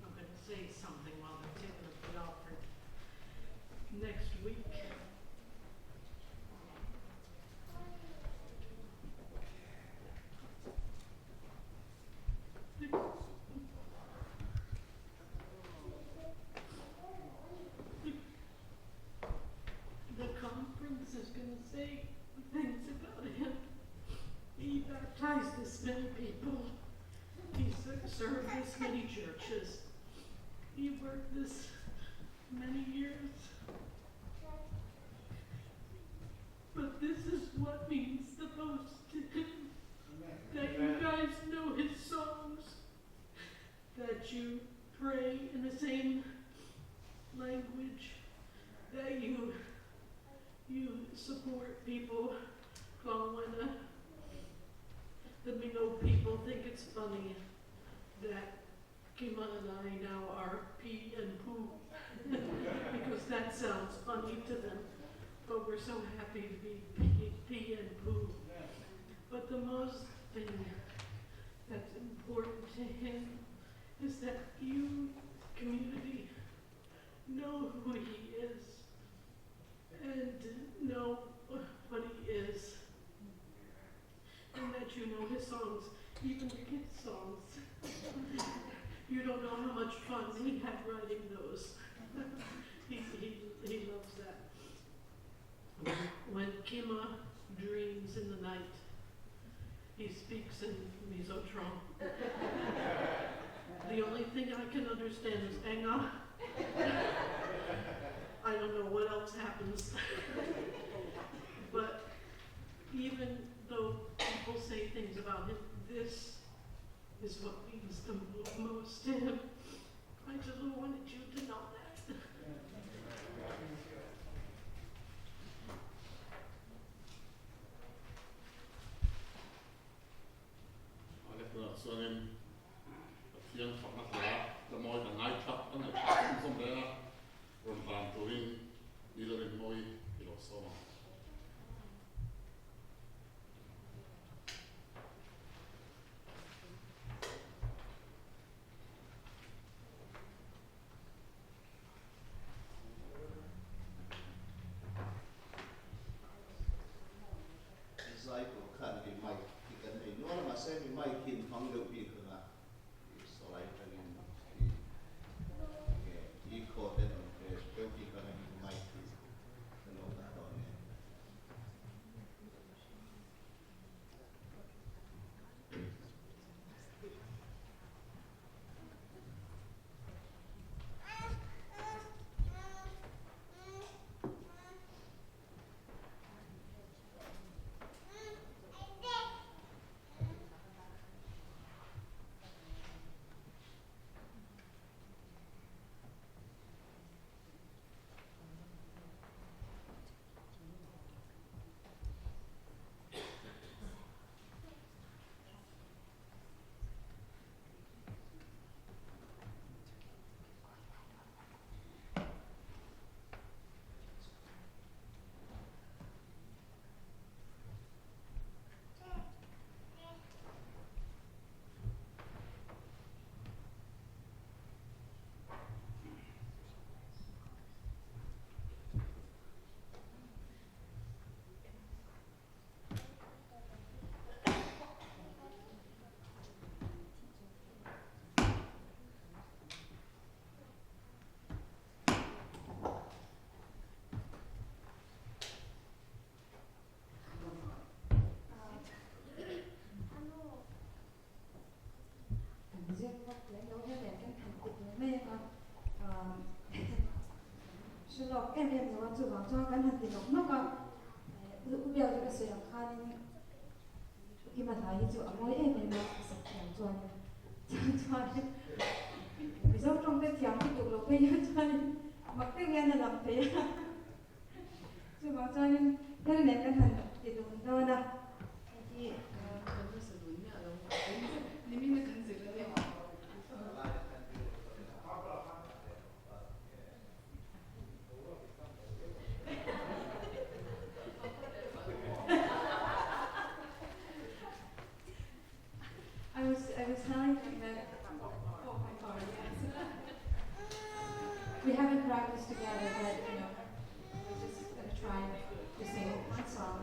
I'm going to say something while they're taking up the offering. Next week, the conference is going to say things about him. He baptized this many people. He served this many churches. He worked this many years. But this is what means the most to him. That you guys know his songs. That you pray in the same language. That you support people. When the Mingo people think it's funny that Kima and I now are P and Poo. Because that sounds funny to them. But we're so happy to be P, P and Poo. But the most thing that's important to him is that you, community, know who he is and know what he is, and that you know his songs, even the kids' songs. You don't know how much fun he had writing those. He loves that. When Kima dreams in the night, he speaks in Mizotron. The only thing I can understand is Enga. I don't know what else happens. But even though people say things about him, this is what means the most to him. I just wanted you to know that. Ale tunah chuanin Pathian fakna hla la mawi ka ngaithla ka ngaithla chhun zawm reng a, rawn hlan turin Nilarin mawi i lo sawm ang. Zai tur khan hei mic hi kan nei nual a, mahse hemi mic hi in hmang deuh bik ang a, i sawlai atangin i enge echo te an awm ve deuh bik ang a hemi mic hi kan lo dah dawn nge. Kan zir vak lem lo hian nen kan han kut ve mai ang a, hre lawk em em lo a, chuvang chuan kan han ti nawk nawk a, u biak chu ka sawi ang khanin Kima hlai hi chu a mawi em em a, sak thiam chuanin chuan Mizo tawng te thiam lutuk lo phei hian chuanin mak deuh hian a lang thei a, chuvang chuanin thil nen kan han ti dun dawn a, hei hi. Kan hmasa dun miah lo nimin a kan zir a ni. I was I was telling him that oh my God, yes. We haven't practiced together, but you know, we're just gonna try to sing one song.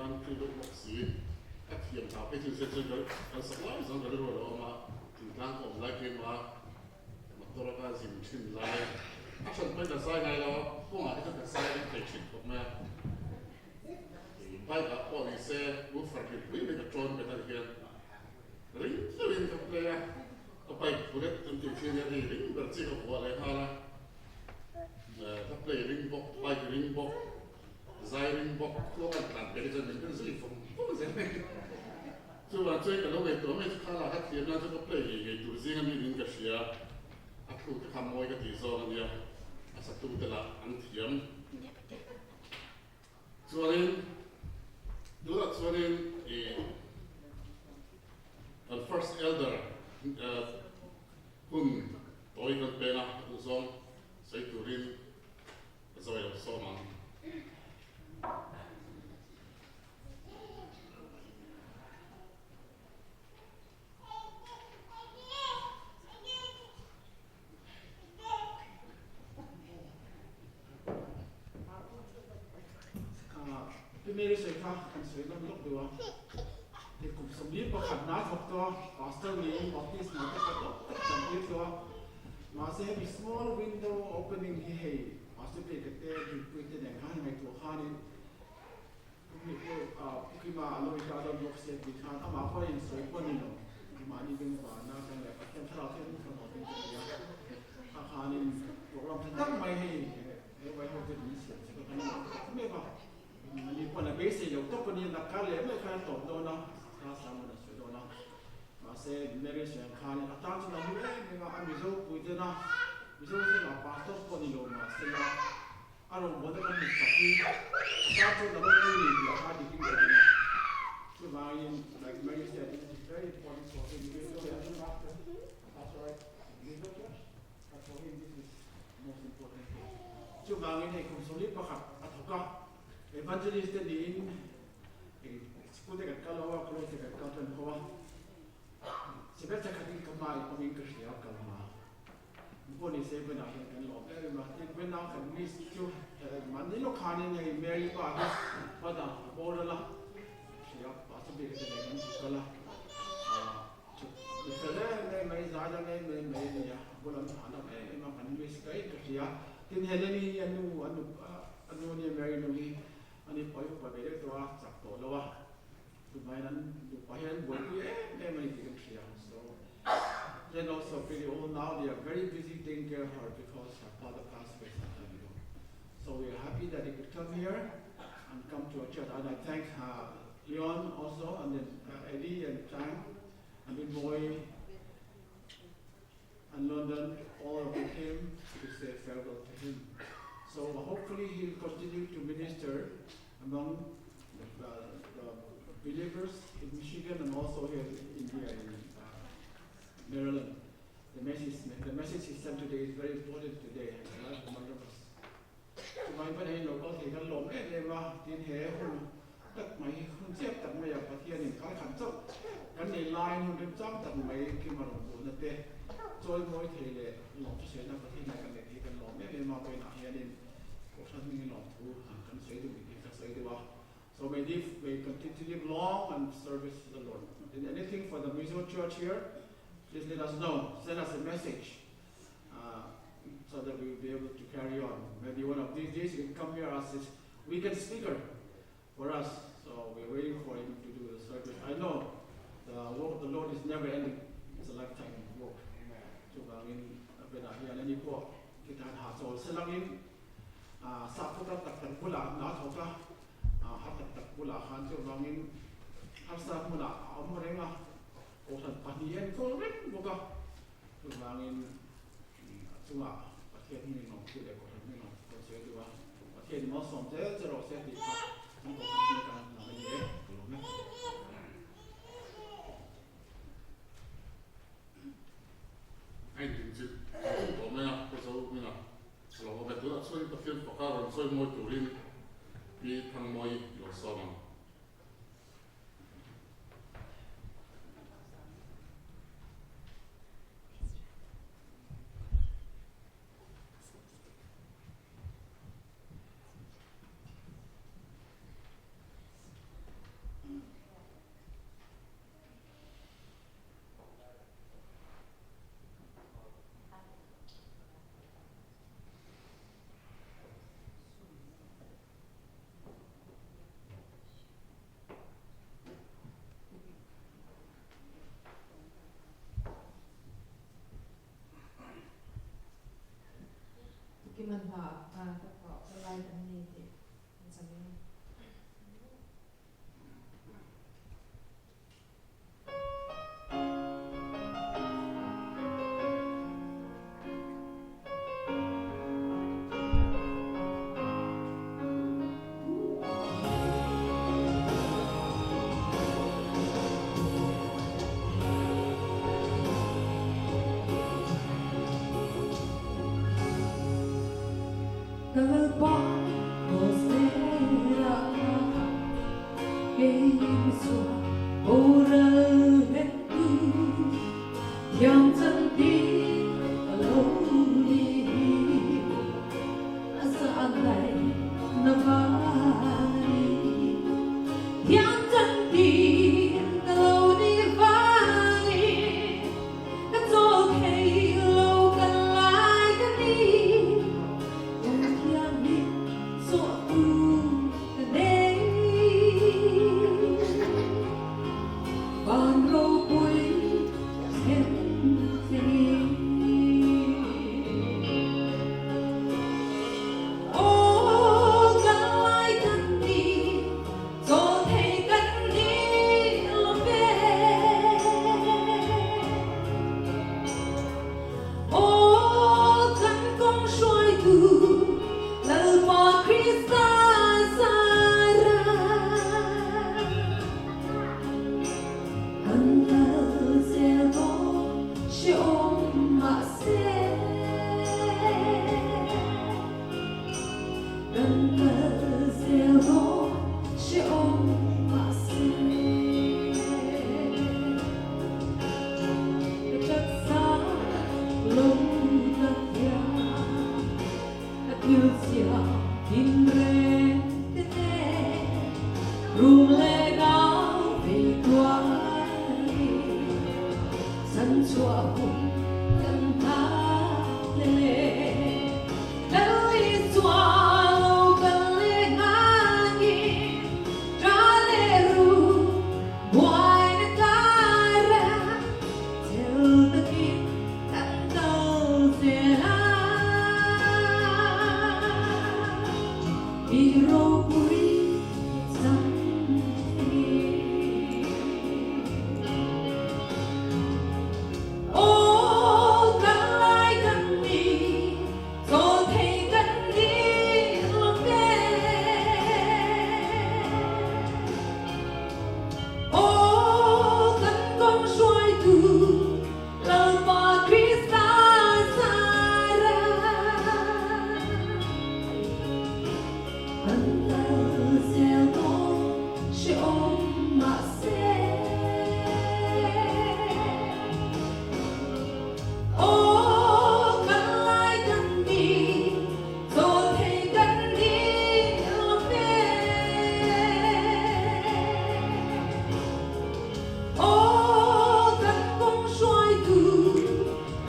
Country deuh bawk si, a thiam hlau phei chu se chuan ka kan sak lai zawng ka rilru a lo awm a, thingtlang ka awm lai keimah motor a ka zin thin lai a hran pawhin ka zai ngai lo a, kawngah hi chuan ka zai reng thei thin khawp mai a, bike ah pawh ni se woofer hlipui mai ka tawn bet a ni hian ring deuhin ka play a, ka bike bullet an tih thin hi a ri ring ber chi ka vuah leh nghal a, ka play ring bawk bike ring bawk. Zai ring bawk khua kan tlan pek chuan min en zui vawng vawng zel mai. Chuvang chuan ka lo ngaihtuah mai chu kha lah ka thiam nan chu ka play ngei ngei tur zing a mi niin ka hria. A thu te kha mawi ka tih zawng a nia, a satu te lah an thiam. Chuanin tunah chuanin ih kan first elder hun tawi kan peng a, a duhzawng sawi turin Zawi lo sawm ang. Pi Mary sawi kha kan sawi nawm lawk deuh a, hei kum 41 na thawk tawh a, Pastor niin Baptist hna te kha tawk tak chantir tawh a, Mahse hemi small window opening hi hei Pastor Peka te Dulpui te nen khan ngaihtuah khanin Pu Kima a lo indah dawn bawk sia tih khan amah pawh a insawi pawh a ni lo. Mahni bengvana kan leh Pathian thlarau thian in thawmhnaw ding ka ni a, kha khanin program tha tak mai hei he vai ho ten min siam chak a kan lawm tak mek a. Ani pawn a beisei lo tawp a ni, nakar leh mai khan a tawp dawn a, kha sermon a sawi dawn a. Mahse Mary sawi ang khanin a tan chuan a hlu em em a, a Mizo puiten a, Mizo zingah pastor pawh ni lo mahsela a rawngbawlna kan hmu chak hi a tan chuan a ropui ni tih a kha dik in ka ring a. Chuvangin like Mary said, this is very important for him, even though he doesn't pastor, pastor right, Mizo church, but for him this is most important thing. Chuvangin hei kum 41 a thawk a, evangelist te niin hei school te kan kal ho a, college te kan kal tan ho a, semester khatin ka hma in awmin ka hria a kal hma. Pawh ni se Gwen ah hian kan lawm em em a, tin Gwen a kan miss chu mahni lawk khanin hei Mary pa hi pa dang a boral a, hria pastor bik te nen kan hmu kal a, Mi fel em em mai, zai dang em em mai a ni a, a bul an thah dam em em a, kan miss daih ka hria. Tin, Helen hi a nu, a nu, a nu ania Mary nu hi, ani pawh hi upa ve deuh tawh a, chak tawh lo a, tunlaiin an nupa hian an buaipui em em a ni tih kan hria. So, then also pretty old now, they are very busy taking care of her because her father passed away some time ago. So we are happy that he could come here and come to our church. And I thank Leon also, and then Eddie and Chang, and then Boy and London, all of them came to say farewell to him. So hopefully he'll continue to minister among the, the believers in Michigan and also here in India, in Maryland. The message, the message he sent today is very important today. And a lot of us. Chuvang pawn hei lo kal thei kan lawm em em a, tin he hun tak mai hi hun chiap tak mai a Pathianin kal khat chauh kan nei laiin hun remchang tak mai Kima rawn buhna te chawi mawi thei leh lawmthusaina Pathian hian kan nei thei kan lawm em em a, vawiinah hianin Kohhran hmingin lawmthu han kan sawi duh tih ka sawi deuh a. So may live, may continue to live long and service the Lord. In anything for the Mizo Church here, please let us know, send us a message. so that we will be able to carry on. Maybe one of these days you can come here as a weekend speaker for us. So we're waiting for him to do the service. I know the work of the Lord is never ending. It's a lifetime work. Chuvangin bena hian ani pawh titan ha chawl selangin sa phuta tak tak bula na thoka ha tak tak bula khan chuvangin harsa hmuna a awm renga kohhran pahnih enkawl reng bawk a. Chuvangin a chungah Pathian hming lawmthu leh Kohhran hming lawmthu kan sawi duh a, Pathian malsawm zel che rawh se tih kha kan Kohhran hming tan lam a ni e, ka lawm e. A inrinchilh tawh mai a, ka zo hmingah a lo awm e. Tunah chuan Pathian faka rawn sawi mawi turin Pi Thangmawii i lo sawm ang. Lalpa kraws lerah khan kei misual boral hlentu thiam chantir ka lo ni hi a zahngaihna van a ni. Thiam chantir ka lo ni vangin Ka chawl thei lo kan lai ka ni, Kawng thianghlim zawh tur ka nei. Van ropui thlen thlengin. Aw kan lai kan ni, Chawl thei kan ni lo ve. Aw kan kawng hruaitu Lalpa Krista zara. Kan kal zel dawn hrehawm mahse. Kan kal zel dawn hrehawm mahse. Ka taksa lo tak hian a thil siam tinreng te nen rum leh nau vei tuarin chanchhuah hun kan nghak hle. Lal Isua lo kal leh ngangin ta leh ru buaina kara chel takin kan kal zel a. I ropui chang thin. Aw kan lai kan ni Chawl thei kan ni lo ve. Aw kan kawng hruaitu Lalpa Krista zara. Kan kal zel dawn hrehawm mahse. Aw kan lai kan ni, chawl thei kan ni lo ve. Aw kan kawng hruaitu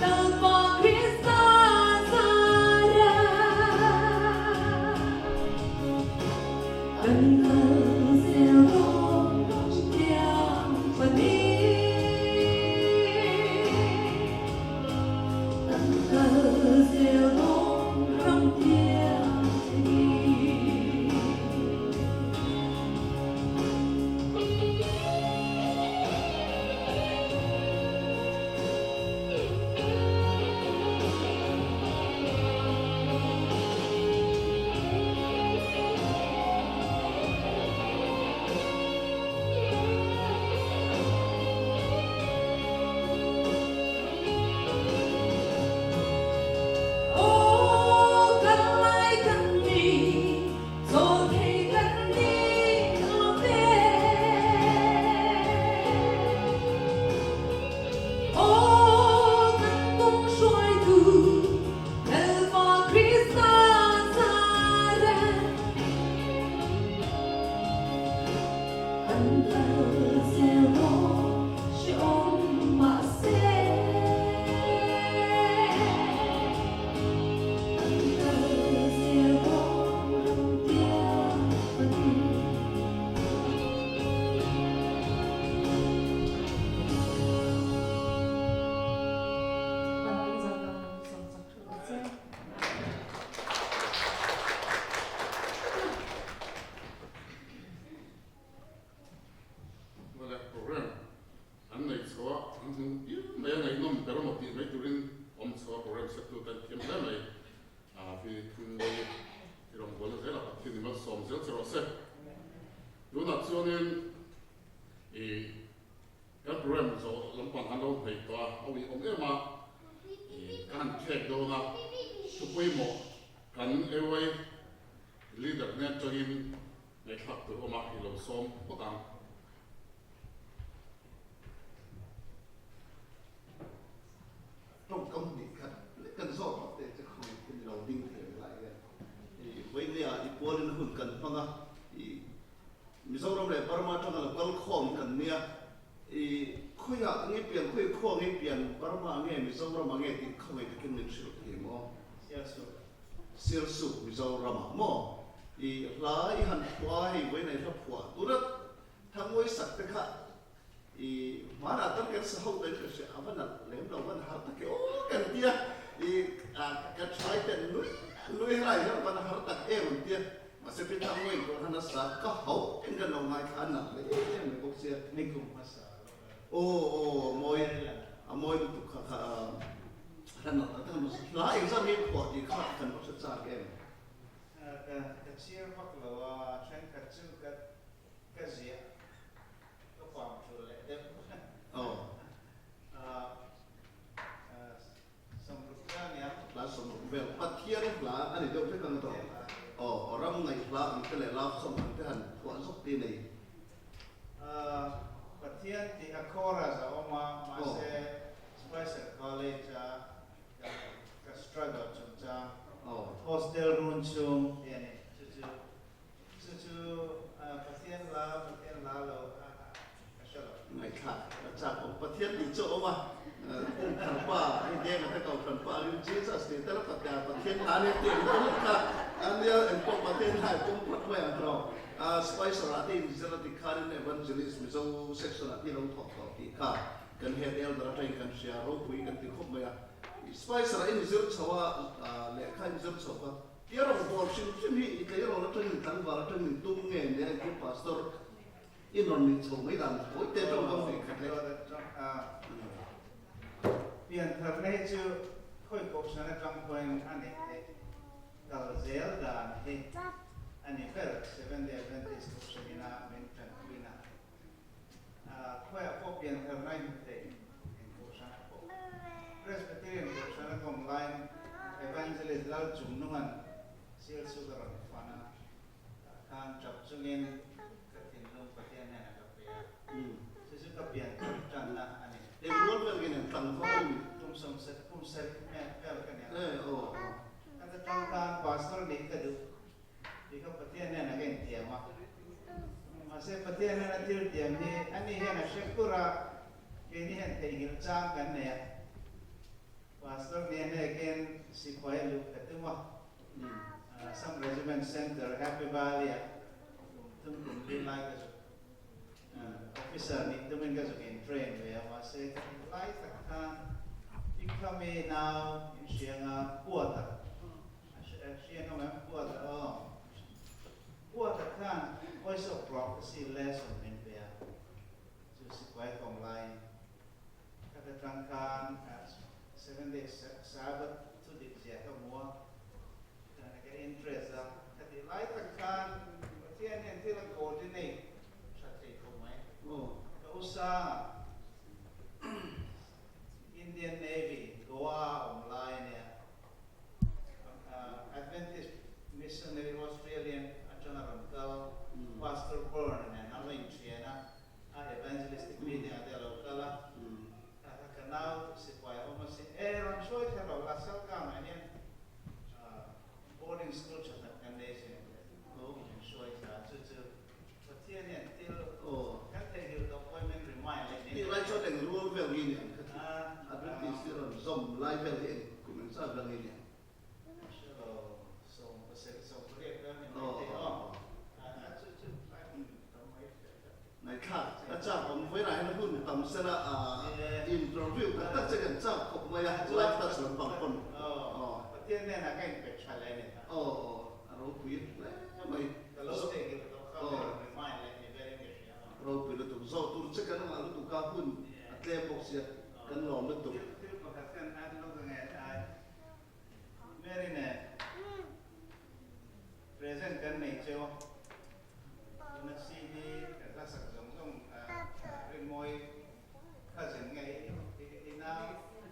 Lalpa Krista zara. Kan kal zel dawn tiang pahnih. Kan kal zel dawn ram tiang pahnih. Aw kan lai kan ni, chawl thei kan ni lo ve. Aw kan kawng hruaitu Lalpa Krista zara. Kan kal zel dawn hrehawm mahse. Kan kal zel dawn ram tiang pahnih. Vale program an nei chho a, an hmu piang mai a, ngaihnawm ber emaw tih mai turin awm chho a program set tu ten thiam hle mai a vi Thangmawi i rawngbawlna zela Pathian i malsawm zel che rawh se. Tunah chuanin i Kan program zawh lampang an lo hnaih tawh a, a uih awm em a, i ka han thlek dawn a, thu pawimawh. Kan AY leader hnen atangin ngaihthlak tur awm a i lo sawm phawt ang. Tawngkam hnih khat lek kan zawt phawt teh che khawi khi ni lo ding thei ang lai hian i vawinia i pualin hun kan hmang a, i Mizoram leh Burma atanga lo kal khawm kan nia, i khawiah nge pian khawi khua nge pian Burma nge Mizoram ah nge tih khawi takin min hrilh thei maw? Sialsuk. Sialsuk Mizoram ah maw? I hla i han phuah a hei vawiin i hla phuah tura Thangawi sak te kha i hmanah tal kan sa ho daih ka hria, a va nalh lem lo, van har tak e aw kan tia, i ka try ten nui nui helai hian van har tak em an tia, mahse pi Thangawi pawh khan a sa ka ho in kan lo ngaithla a nalh leh em em mai bawk sia. Nikum hmasa lo kha. Aw aw a mawi a mawi lutuk kha kha hla nalh tak tak hla engzat nge phuah tih kha kan va hre chak em. Ka chhiar vak lo a, thenkhat chu ka Ka ziah ka pam thul leh deuh. Aw. Sawmruk hla nia. Hla sawmruk vel Pathian hla a ni deuh vek ang tawh. Aw, ram ngaih hla ang te leh love song ang te han phuah zawk ti nei. Pathian tih a chorus a awm a, mahse Spicer College a ka struggle chungchang hostel run chhung tih a ni. Chu chu Chu chu Pathian hla, Pathian hla lo a ka hre lo. Ngaihthlak a chak awm. Pathian tih chu a awm a, Kumthar pa hei Denga te Kohhran pa angin Jesus tih tel a Pathian Pathian hla nia tih ang deuh kha a nia engpawh Pathian hla i pawm phawt mai ang tawh. Spicer ah te inzir a ti khanin Evangelist Mizo section ah te i lo thawk tawh tih kha kan head elder atangin kan hria ropui kan ti khawp mai a. Spicer ah inzir chho a lehkha inzir chho kha Tia rawngbawl hrim hrim hi i tleirawl atangin tlangval atangin tum nge nia engkim pastor i rawn nih chho mai dan thawi te tawngkam hnih khat leh. Pian tharna hi chu khawi kohhran atang pawhin a neih theih kal zel dan hi a ni ber Seventh Day Adventist kohhran ina min tanpuina khawiah pawh pian tharna i hmu thei eng kohhranah pawh Presbyterian kohhran a kawm laiin Evangelist Lal Chungnunga'n Sialsuk a rawn fan a, tah khan tap chungin ka thinlung Pathian hnenah ka pe a, chu chu ka pian thar tanna a ni. Eng rual vel nge nen tlangval i nih? Kum sawmsarih kum sarih vel ka nia. Ka ta tang khan Pastor nih ka duh. Ti kha Pathian hnenah ka intiam a. Mahse Pathian hnena thil tiam hi ani hian a hre kur a, keini hian theihnghilh chang kan nei a. Pastor nia hnekin sipai luh ka tum a. Assam Regiment Centre Happy Valley ah kum thum kum li lai ka zuk officer nih tumin ka zuk in train ve a, mahse ka tih lai tak khan Pikhami nau inhrianga puat a Hriat awm em Puata aw. Puata khan Voice of Prophecy lesson min pe a, chu sipai kawm laiin ka ta tang khan Seventh Day Sabbath thu dik zia ka hmu a, ka interest a, ka tih lai tak khan Pathian hian thil a coordinate tha thei khawp mai. Ka u Sanga Indian Navy Goa a awm lai a nia. Adventist Missionary Australian atanga rawn kal Pastor Byrne nen an lo inthian a, a evangelistic meeting ah te a lo kal a, ka nau sipai a awm a sin, e rawn hruai thla lo la Salkam ah hian boarding school tha tak kan nei sin min hruai thla chu chu Pathian hian thil kan theihnghilh tawh pawhin min remind leh nen. Tih lai chuan eng rual vel nge ni ang kha chu Adventist hi rawn zawm lai vel hi eng kum eng zat vel nge ni ang? Hre lo, 17, 18 vel ni mai thei aw. A chu chu tlai hun tam mai hre ka. Ngaihthlak a chak awm vawiinah hian hun tam sela interview tak tak che kan chak khawp mai a, live touch lampang pawn. Pathian hnenah ka inpe tha leh a ni ta. Aw aw a ropui hle mai. Ka lo theihnghilh tawh kha ka rawn remind leh ni ber in ka hria a. Ropui lutuk zawh tur che kan ngah lutuk a hun a tlem bawk sia kan lawm lutuk. Thil pakhat kan add lawk ange ai Mary nen present kan nei cheu a tuna CD kan hla sak zawng zawng Rinmawi cousin nge i nau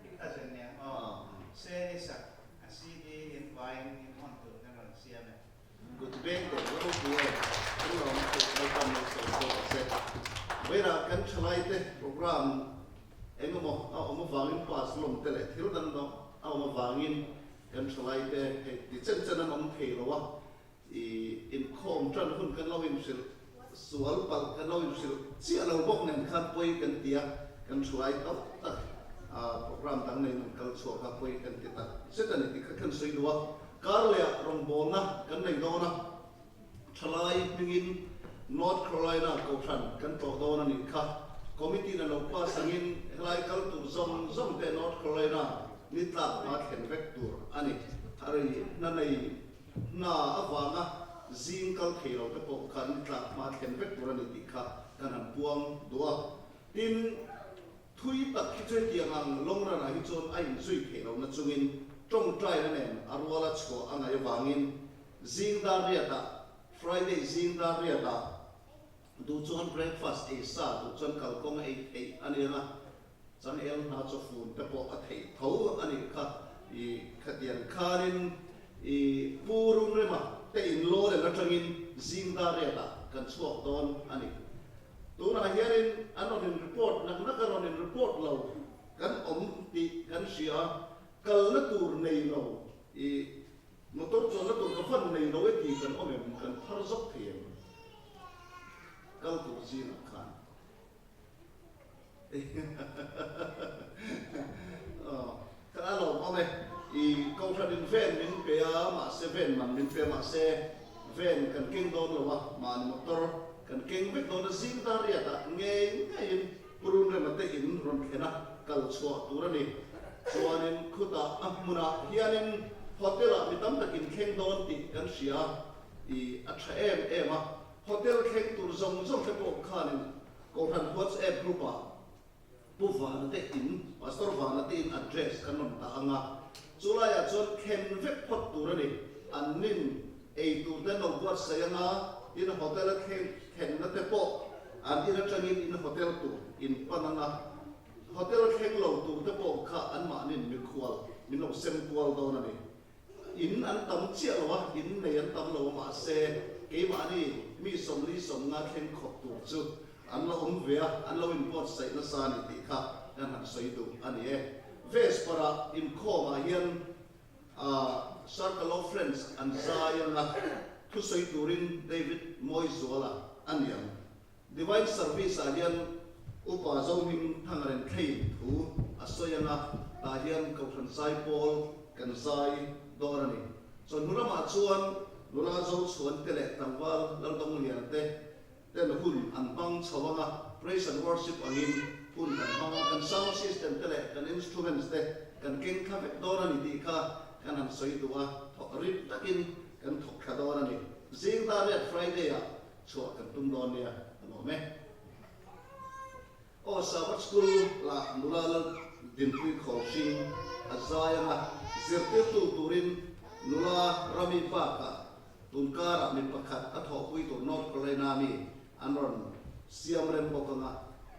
i cousin nia aw se i sak a CD in vaiin in hawn tur. Vawiinah kan thalaite program eng emaw a awm avangin pass lawm te leh thil dang dang a awm avangin kan thalaite hei ti chen chen an awm thei lo a, i inkhawm tan hun kan lo inhrilh sual palh kan lo inhrilh chiah lo bawk nen khan pawi kan ti a, kan thalai tam tak program dang neiin an kal chhuak a, pawi kan ti tak zet a ni tih kha kan sawi duh a, kar leh ah rawngbawlna kan nei dawn a. Thalai hmingin North Carolina Kohhran kan tlawh dawn a nih kha. Committee na lo pass angin helai kal tur zawng zawng te North Carolina ni tlak hma thlen vek tur a ni. A rei hna nei hna avanga zing kal thei lo te pawh kha ni tlak hma thlen vek tur a ni tih kha kan han puang duh a. Tin, thui tak hi chu hetiang ang long run ah hi chuan a inzui theih lohna chungin tawngtaina nen a ruala chhuah a ngaih avangin Zing dar riatah, Friday zing dar riatah, duh chuan breakfast ei sa, duh chuan kalkawng ei theih a ni ang a, changel hna chaw fun te pawh a theih tho a nih kha. I khatiang khanin i Pu Runrema te in Laurel atangin zing dar riatah kan chhuak dawn a ni. Tunah hianin an rawn in report nak nak a rawn in report lo kan awm tih kan hria, kalna tur nei lo i Motor chuanna tur ka fan nei lo e tih kan awm em? Kan phar zawk thei em? Kal tur zingah khan Ka a lawm awm e. I Kohhranin ven min pe a, mahse ven man min pe a, mahse ven kan keng dawn lo a, mahni motor kan keng vek dawn a, zing dar riatah ngei ngeiin Purun rema te in rawn thlen a, kal chhuah tur a ni. Chuanin khutah a hmunah hianin hotel-ah mi tam takin thleng dawn tih kan hria i a tha em em a. Hotel thleng tur zawng zawng te pawh khanin Kohhran WhatsApp group-ah Pu Vana te in, Pastor Vana te in address kan rawn dah ang a, chulaiah chuan thlen vek phawt tur a ni. An nin ei tur te an lo buatsaih ang a, tin hotel-a thleng thlenna te pawh an in atangin in hotel tur in pan ang a, hotel thleng lo tur te pawh kha anmahnin mikhual min lo sem kual dawn a ni. In an tam chiah lo a, in nei an tam lo a, mahse keimahni mi 40 50 thleng khawp tur chu an la awm ve a, an lo inbuatsaih nasa a ni tih kha kan han sawi duh a ni e. Vesper-ah inkhawmah hian Circle of Friends an zai anga thusawi turin David Mawizuala a ni ang. Divine Service ah hian Upa Zohming Thangaren Thlei thu a sawi anga tah hian Kohhran zai pawl kan zai dawn a ni. Chawhnu lamah chuan nula Zochhuan te leh tlangval Laldongliana te ten hun an hmang chho anga Praise and Worship angin hun kan hmang a, kan sound system te leh kan instruments te kan keng thla vek dawn a ni tih kha kan han sawi duh a, thawk rip takin kan thawk thla dawn a ni. Zing dar riat Friday ah chhuah kan tum dawn nia a nuam e. Aw Sabbath School lah nula lal dinpui khawl hring a zai anga zirtirtu turin nula Rami bakah Tun karah mi pakhat a thawhpui tur North Carolina mi an rawn siam rem bawk anga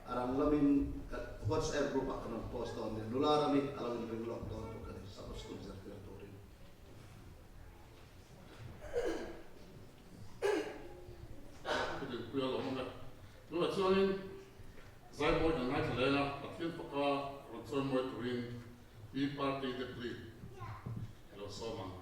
a rang lamin ka WhatsApp group ah kan rawn post dawn nia, nula ram hi a lo inring lawk dawn bawk a ni, Sabbath School zirtir turin. Ka dinpui a lawm awm e. Tunah chuanin Zaimawi kan ngaithla leng a, Pathian faka rawn chawimawi turin Pi Party Depli i lo sawm ang.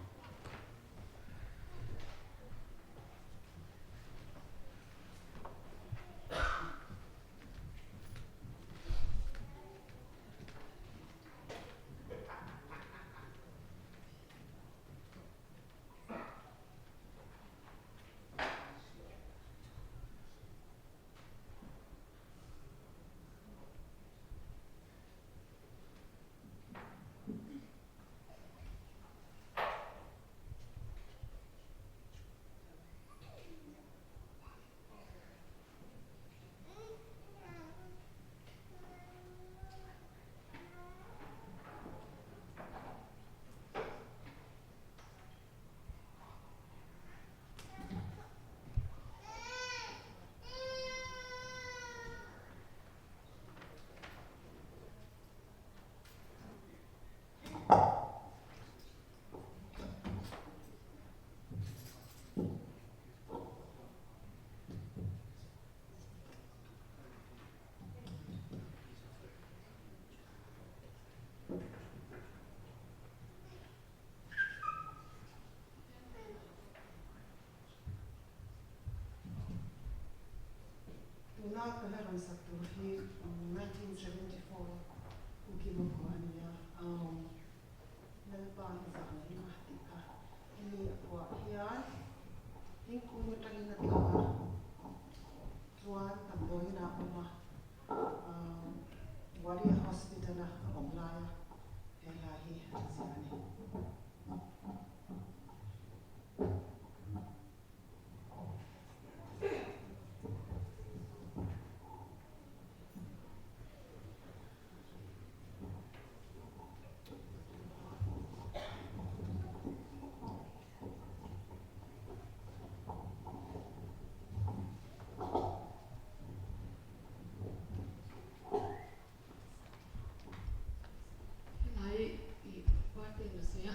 Tuna ka hla rawn sak tur hi 1974 U Kima phuah a ni a, Lalpa i zah ngaihna tih kha hemi a phuah hian thingkung atangin a tla a, chuan damdawiin ah a awm a, Wadia Hospital a a awm laia he hla hi a ziah a ni. Helai i parte na sawi a,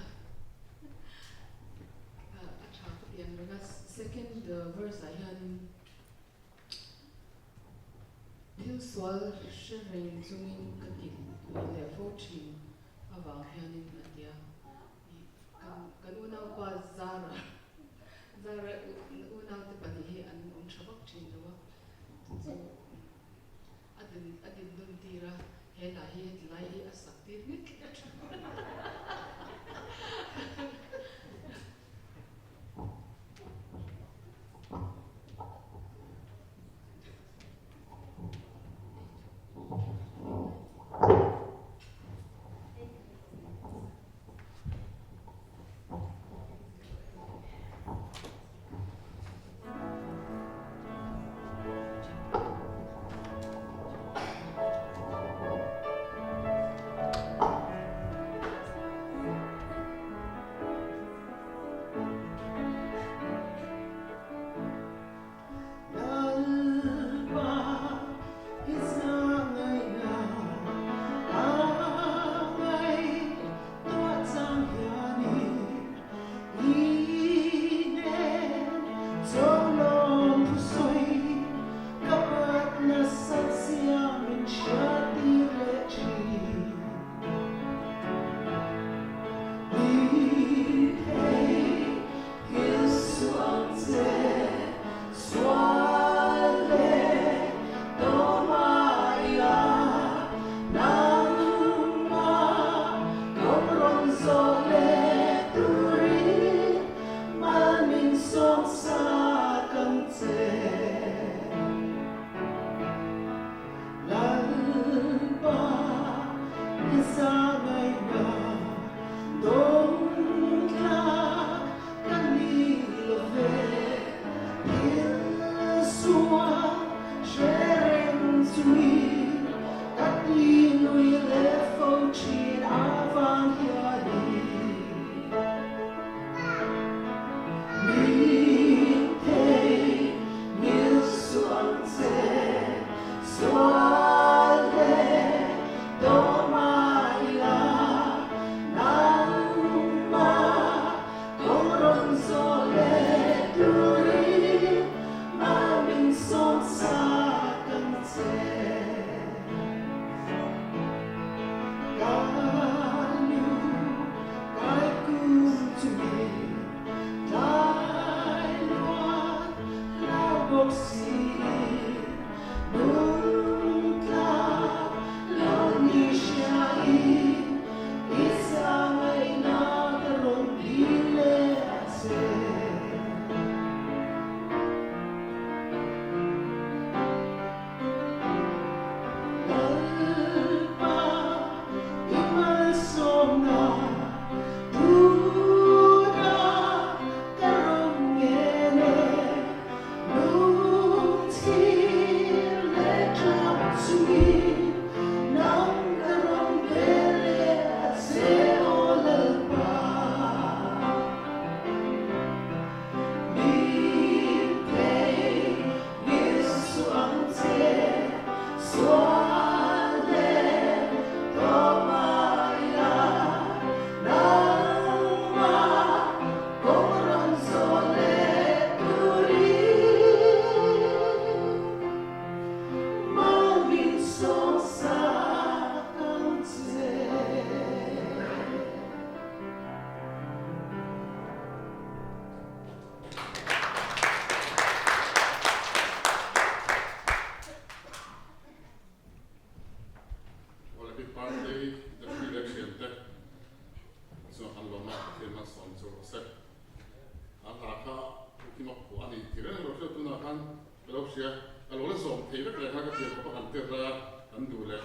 a tha ka ti ang reng a, second verse ah hianin thil sual hre reng chungin ka ti lui leh fo thin avang hianin a ti a, i kan kan unaupa Zara Zara unaute pahnih hi an awm tha vak thin lo a, chu chu. A din a din nawn tir a, he hla hi heti lai hi a sak tir nghet nghet a. thei vek leh kha ka thiam khawp a kan tir a, kan duh leh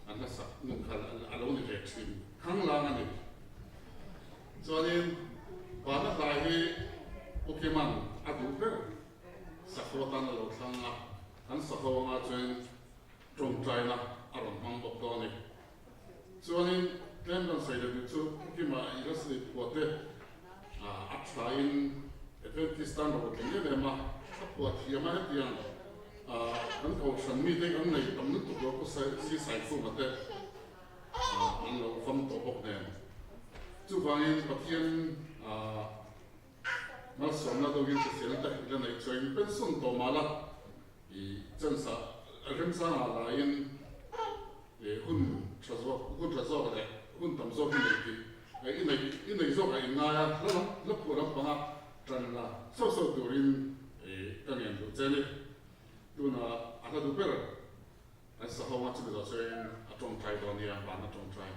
an hla sak nun kha a lo ni ve thin khanglang a ni. Chuanin Vana hlai hi Pu Kima'n a duh ber sakhaw atan a lo thlang a, kan sakhaw anga chuan tawngtaina a rawn hmang bawk dawn a ni. Chuanin tlem kan sawi leh duh chu Pu Kima i la sawi phuah te a thain Adventist tan ro tling em em a, a phuah thiam a hetiang kan kohhran mite kan nei tam lutuk lo Pu Sisaikhuma te an lo fam tawh bawk nen. Chuvangin Pathian malsawmna dawngin hrisel te i la neih chuan pension tawh mah la i chance ah remchang ah laiin hun tha zawk hun tha zawk leh hun tam zawk i nei tih i nei i nei zawk ah in ngai a hla lam hla phuah lampanga tan la sauh sauh turin ka ngen duh che a ni. Tunah a hla duh ber An saho a chumi zawh chuan a tawngtai dawn nia, van a tawngtai.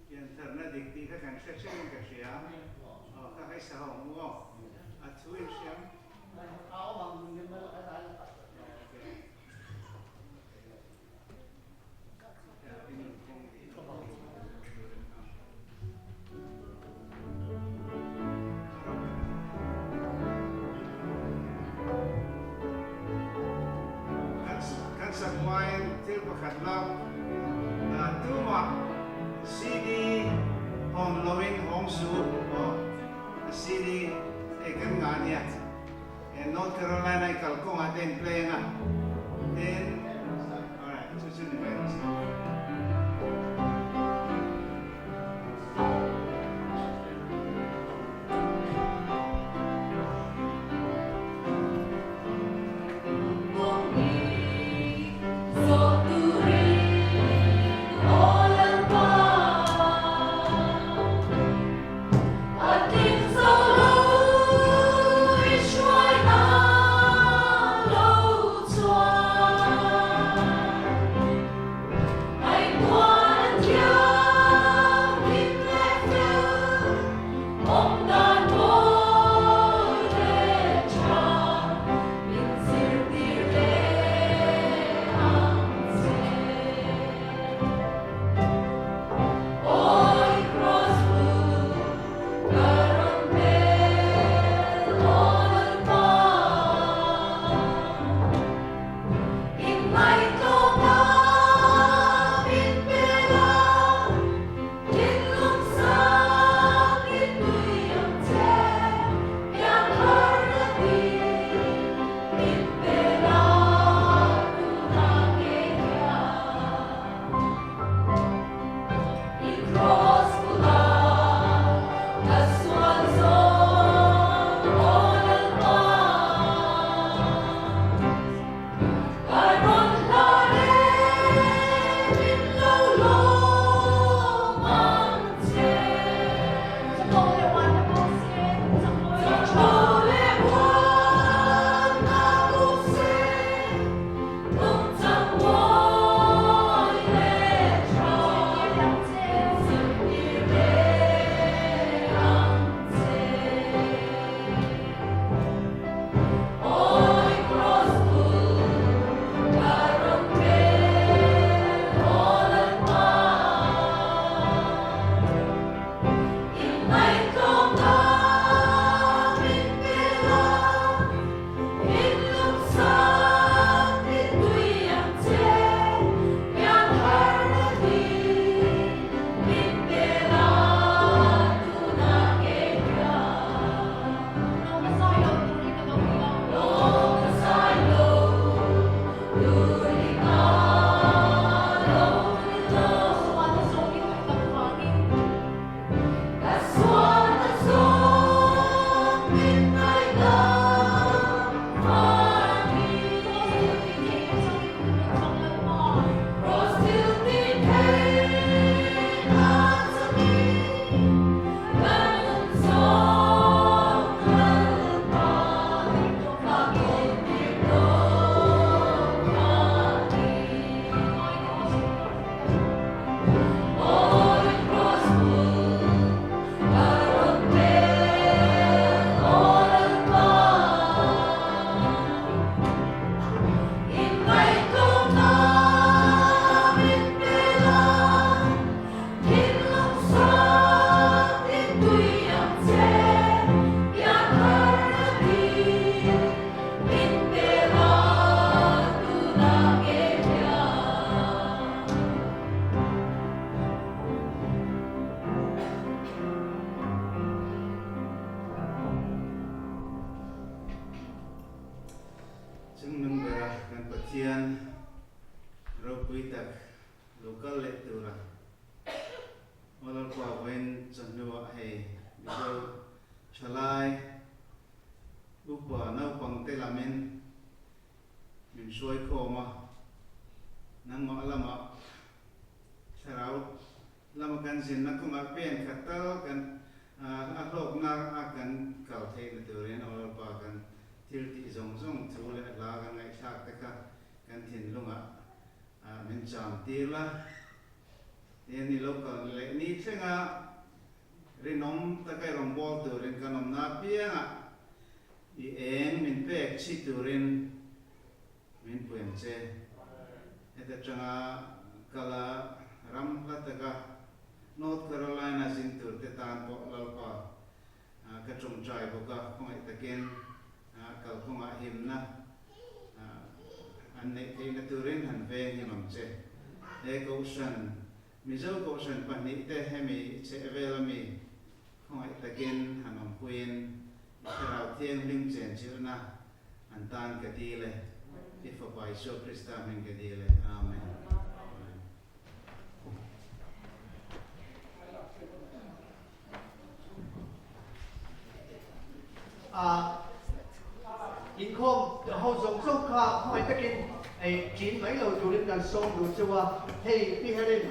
Piantharna dik tih kha kan hre hrengin ka hria. Aw kha kai saho ang u aw. A thu in hriam. Okay. Kan sak hmain thil pakhat lo tumah CD hawn loin hawng suh aw CD hei kan ngah nia. zinna kawngah pen khat tal kan a hlawkna a kan kal theihna turin aw Lalpa kan thil tih zawng zawng thu leh hla kan ngaihthlak te kha kan thinlungah min cham tir la. Tin i lo kal leh ni thlenga rinawm taka i rawn bawl turin kan awmna apiangah i eng min pek chhi turin min pui ang che. Heta tanga kala ram hla taka North Carolina zin tur te tan pawh Lalpa ka tawngtai bawk a, khawngaih takin kalkawngah himna an neih theihna turin han veng him ang che. He Kohhran, Mizo Kohhran pahnihte hemi chhehvel ami khawngaih takin han awmpuiin i Thlarau Thianghlim chenchilhna an tan ka dil e. I Fapa Isua Krista hming ka dil e. Amen. Amen. Ah, inkhawm ho zawng zawng kha khawngaih takin ei ṭin mai lo turin kan sawm duh chu a, hei Pi Herin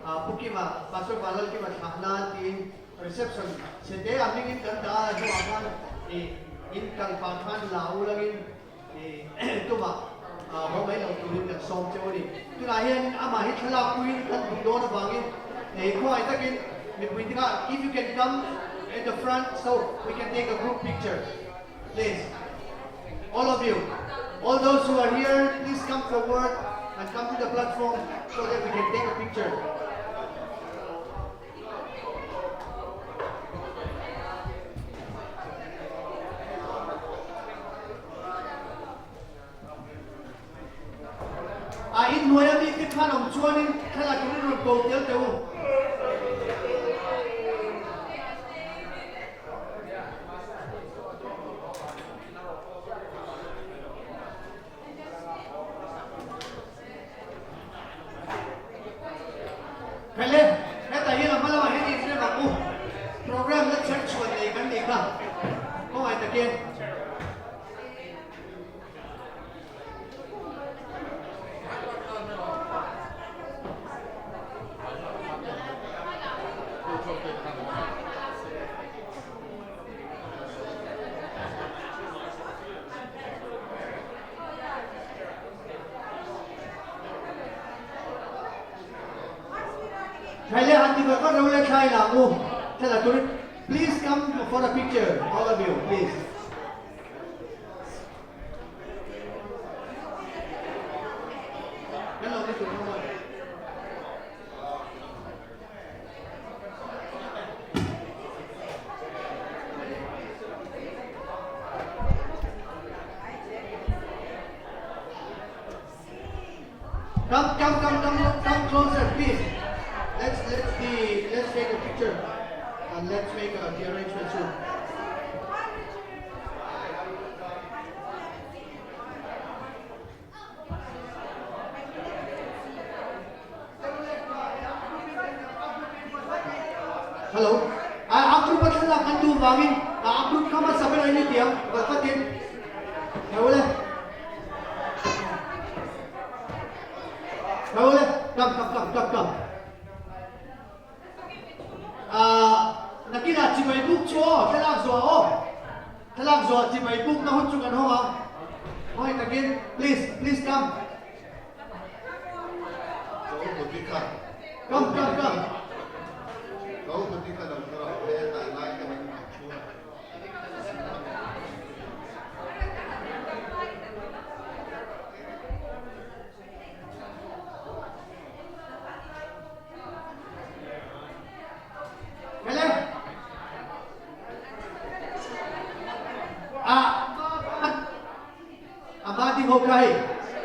ah Pu Kima, Pastor Vanlalkima thlah nan tiin reception chhe te a hmingin kan dah a, hnuah khan ih in kal pah khan la u langin ih tumah ah haw mai lo turin kan sawm cheu a ni. Tunah hian amah hi thlalak puiin kan duh dawn avangin ih khawngaih takin mipui te kha if you can come in the front so we can take a group picture please all of you all those who are here please come forward and come to the platform so that we can take a picture. A inhnuai a mite khan awm chuanin thlalak in rawn ko tel teh u. Khele, hetah hian a hma lamah hian inrem ang u. Program la chher chhuan nei kan nih kha. Khawngaih takin. Khaile han ti vat vat lo le thlai la ang u. Thlalak turin please come for a picture all of you please. Kan lo ni tur ho. Come, come, come, come, come closer, please. Let's let's be let's take a picture and let's make a, the arrangement soon. Hello. A a group a thlalak kan duh vangin a a group kha hmasa ber a ni tiang vat vatin. Hello le. Hello le. Come come come come come. Ah nakinah chibai buk chu aw thlalak zuah aw. Thlalak zuah chibai buk na hun chu kan hawng ang. Khawngaih takin please please come. Come come come. Hele. Ah, a hma ding ho kha hei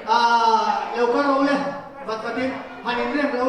ah lo ka ro le vat vatin han in rem lo.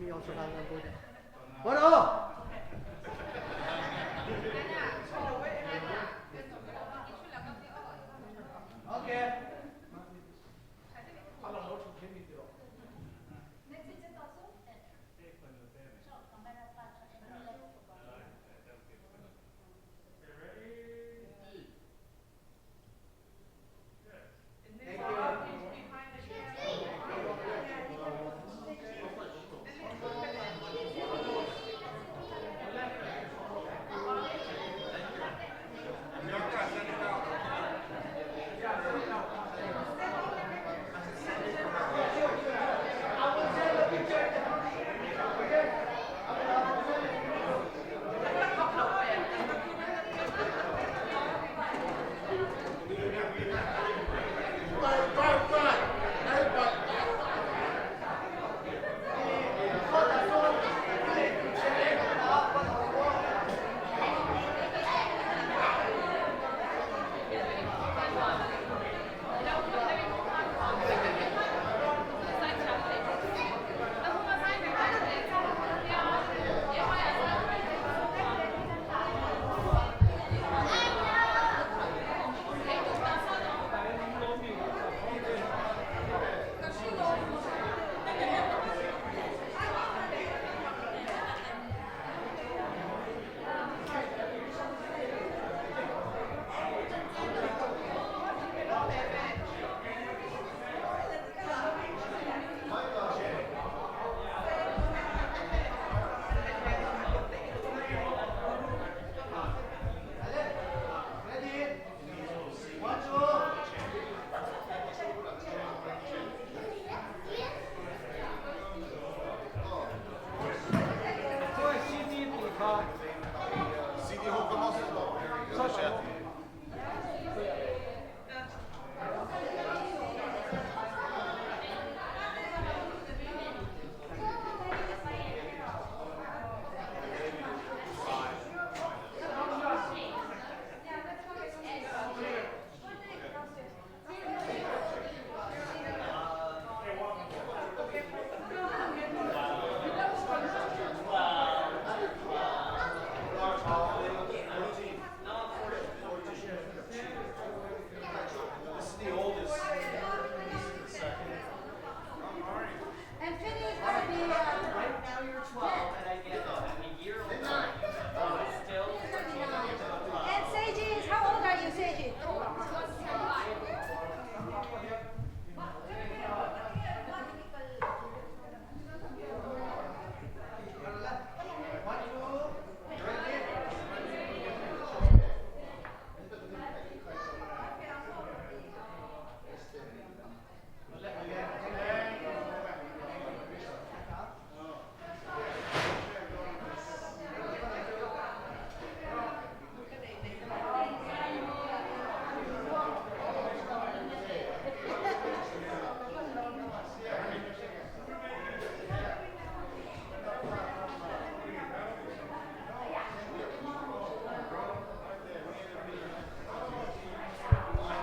Me also, I'll go there. What oh?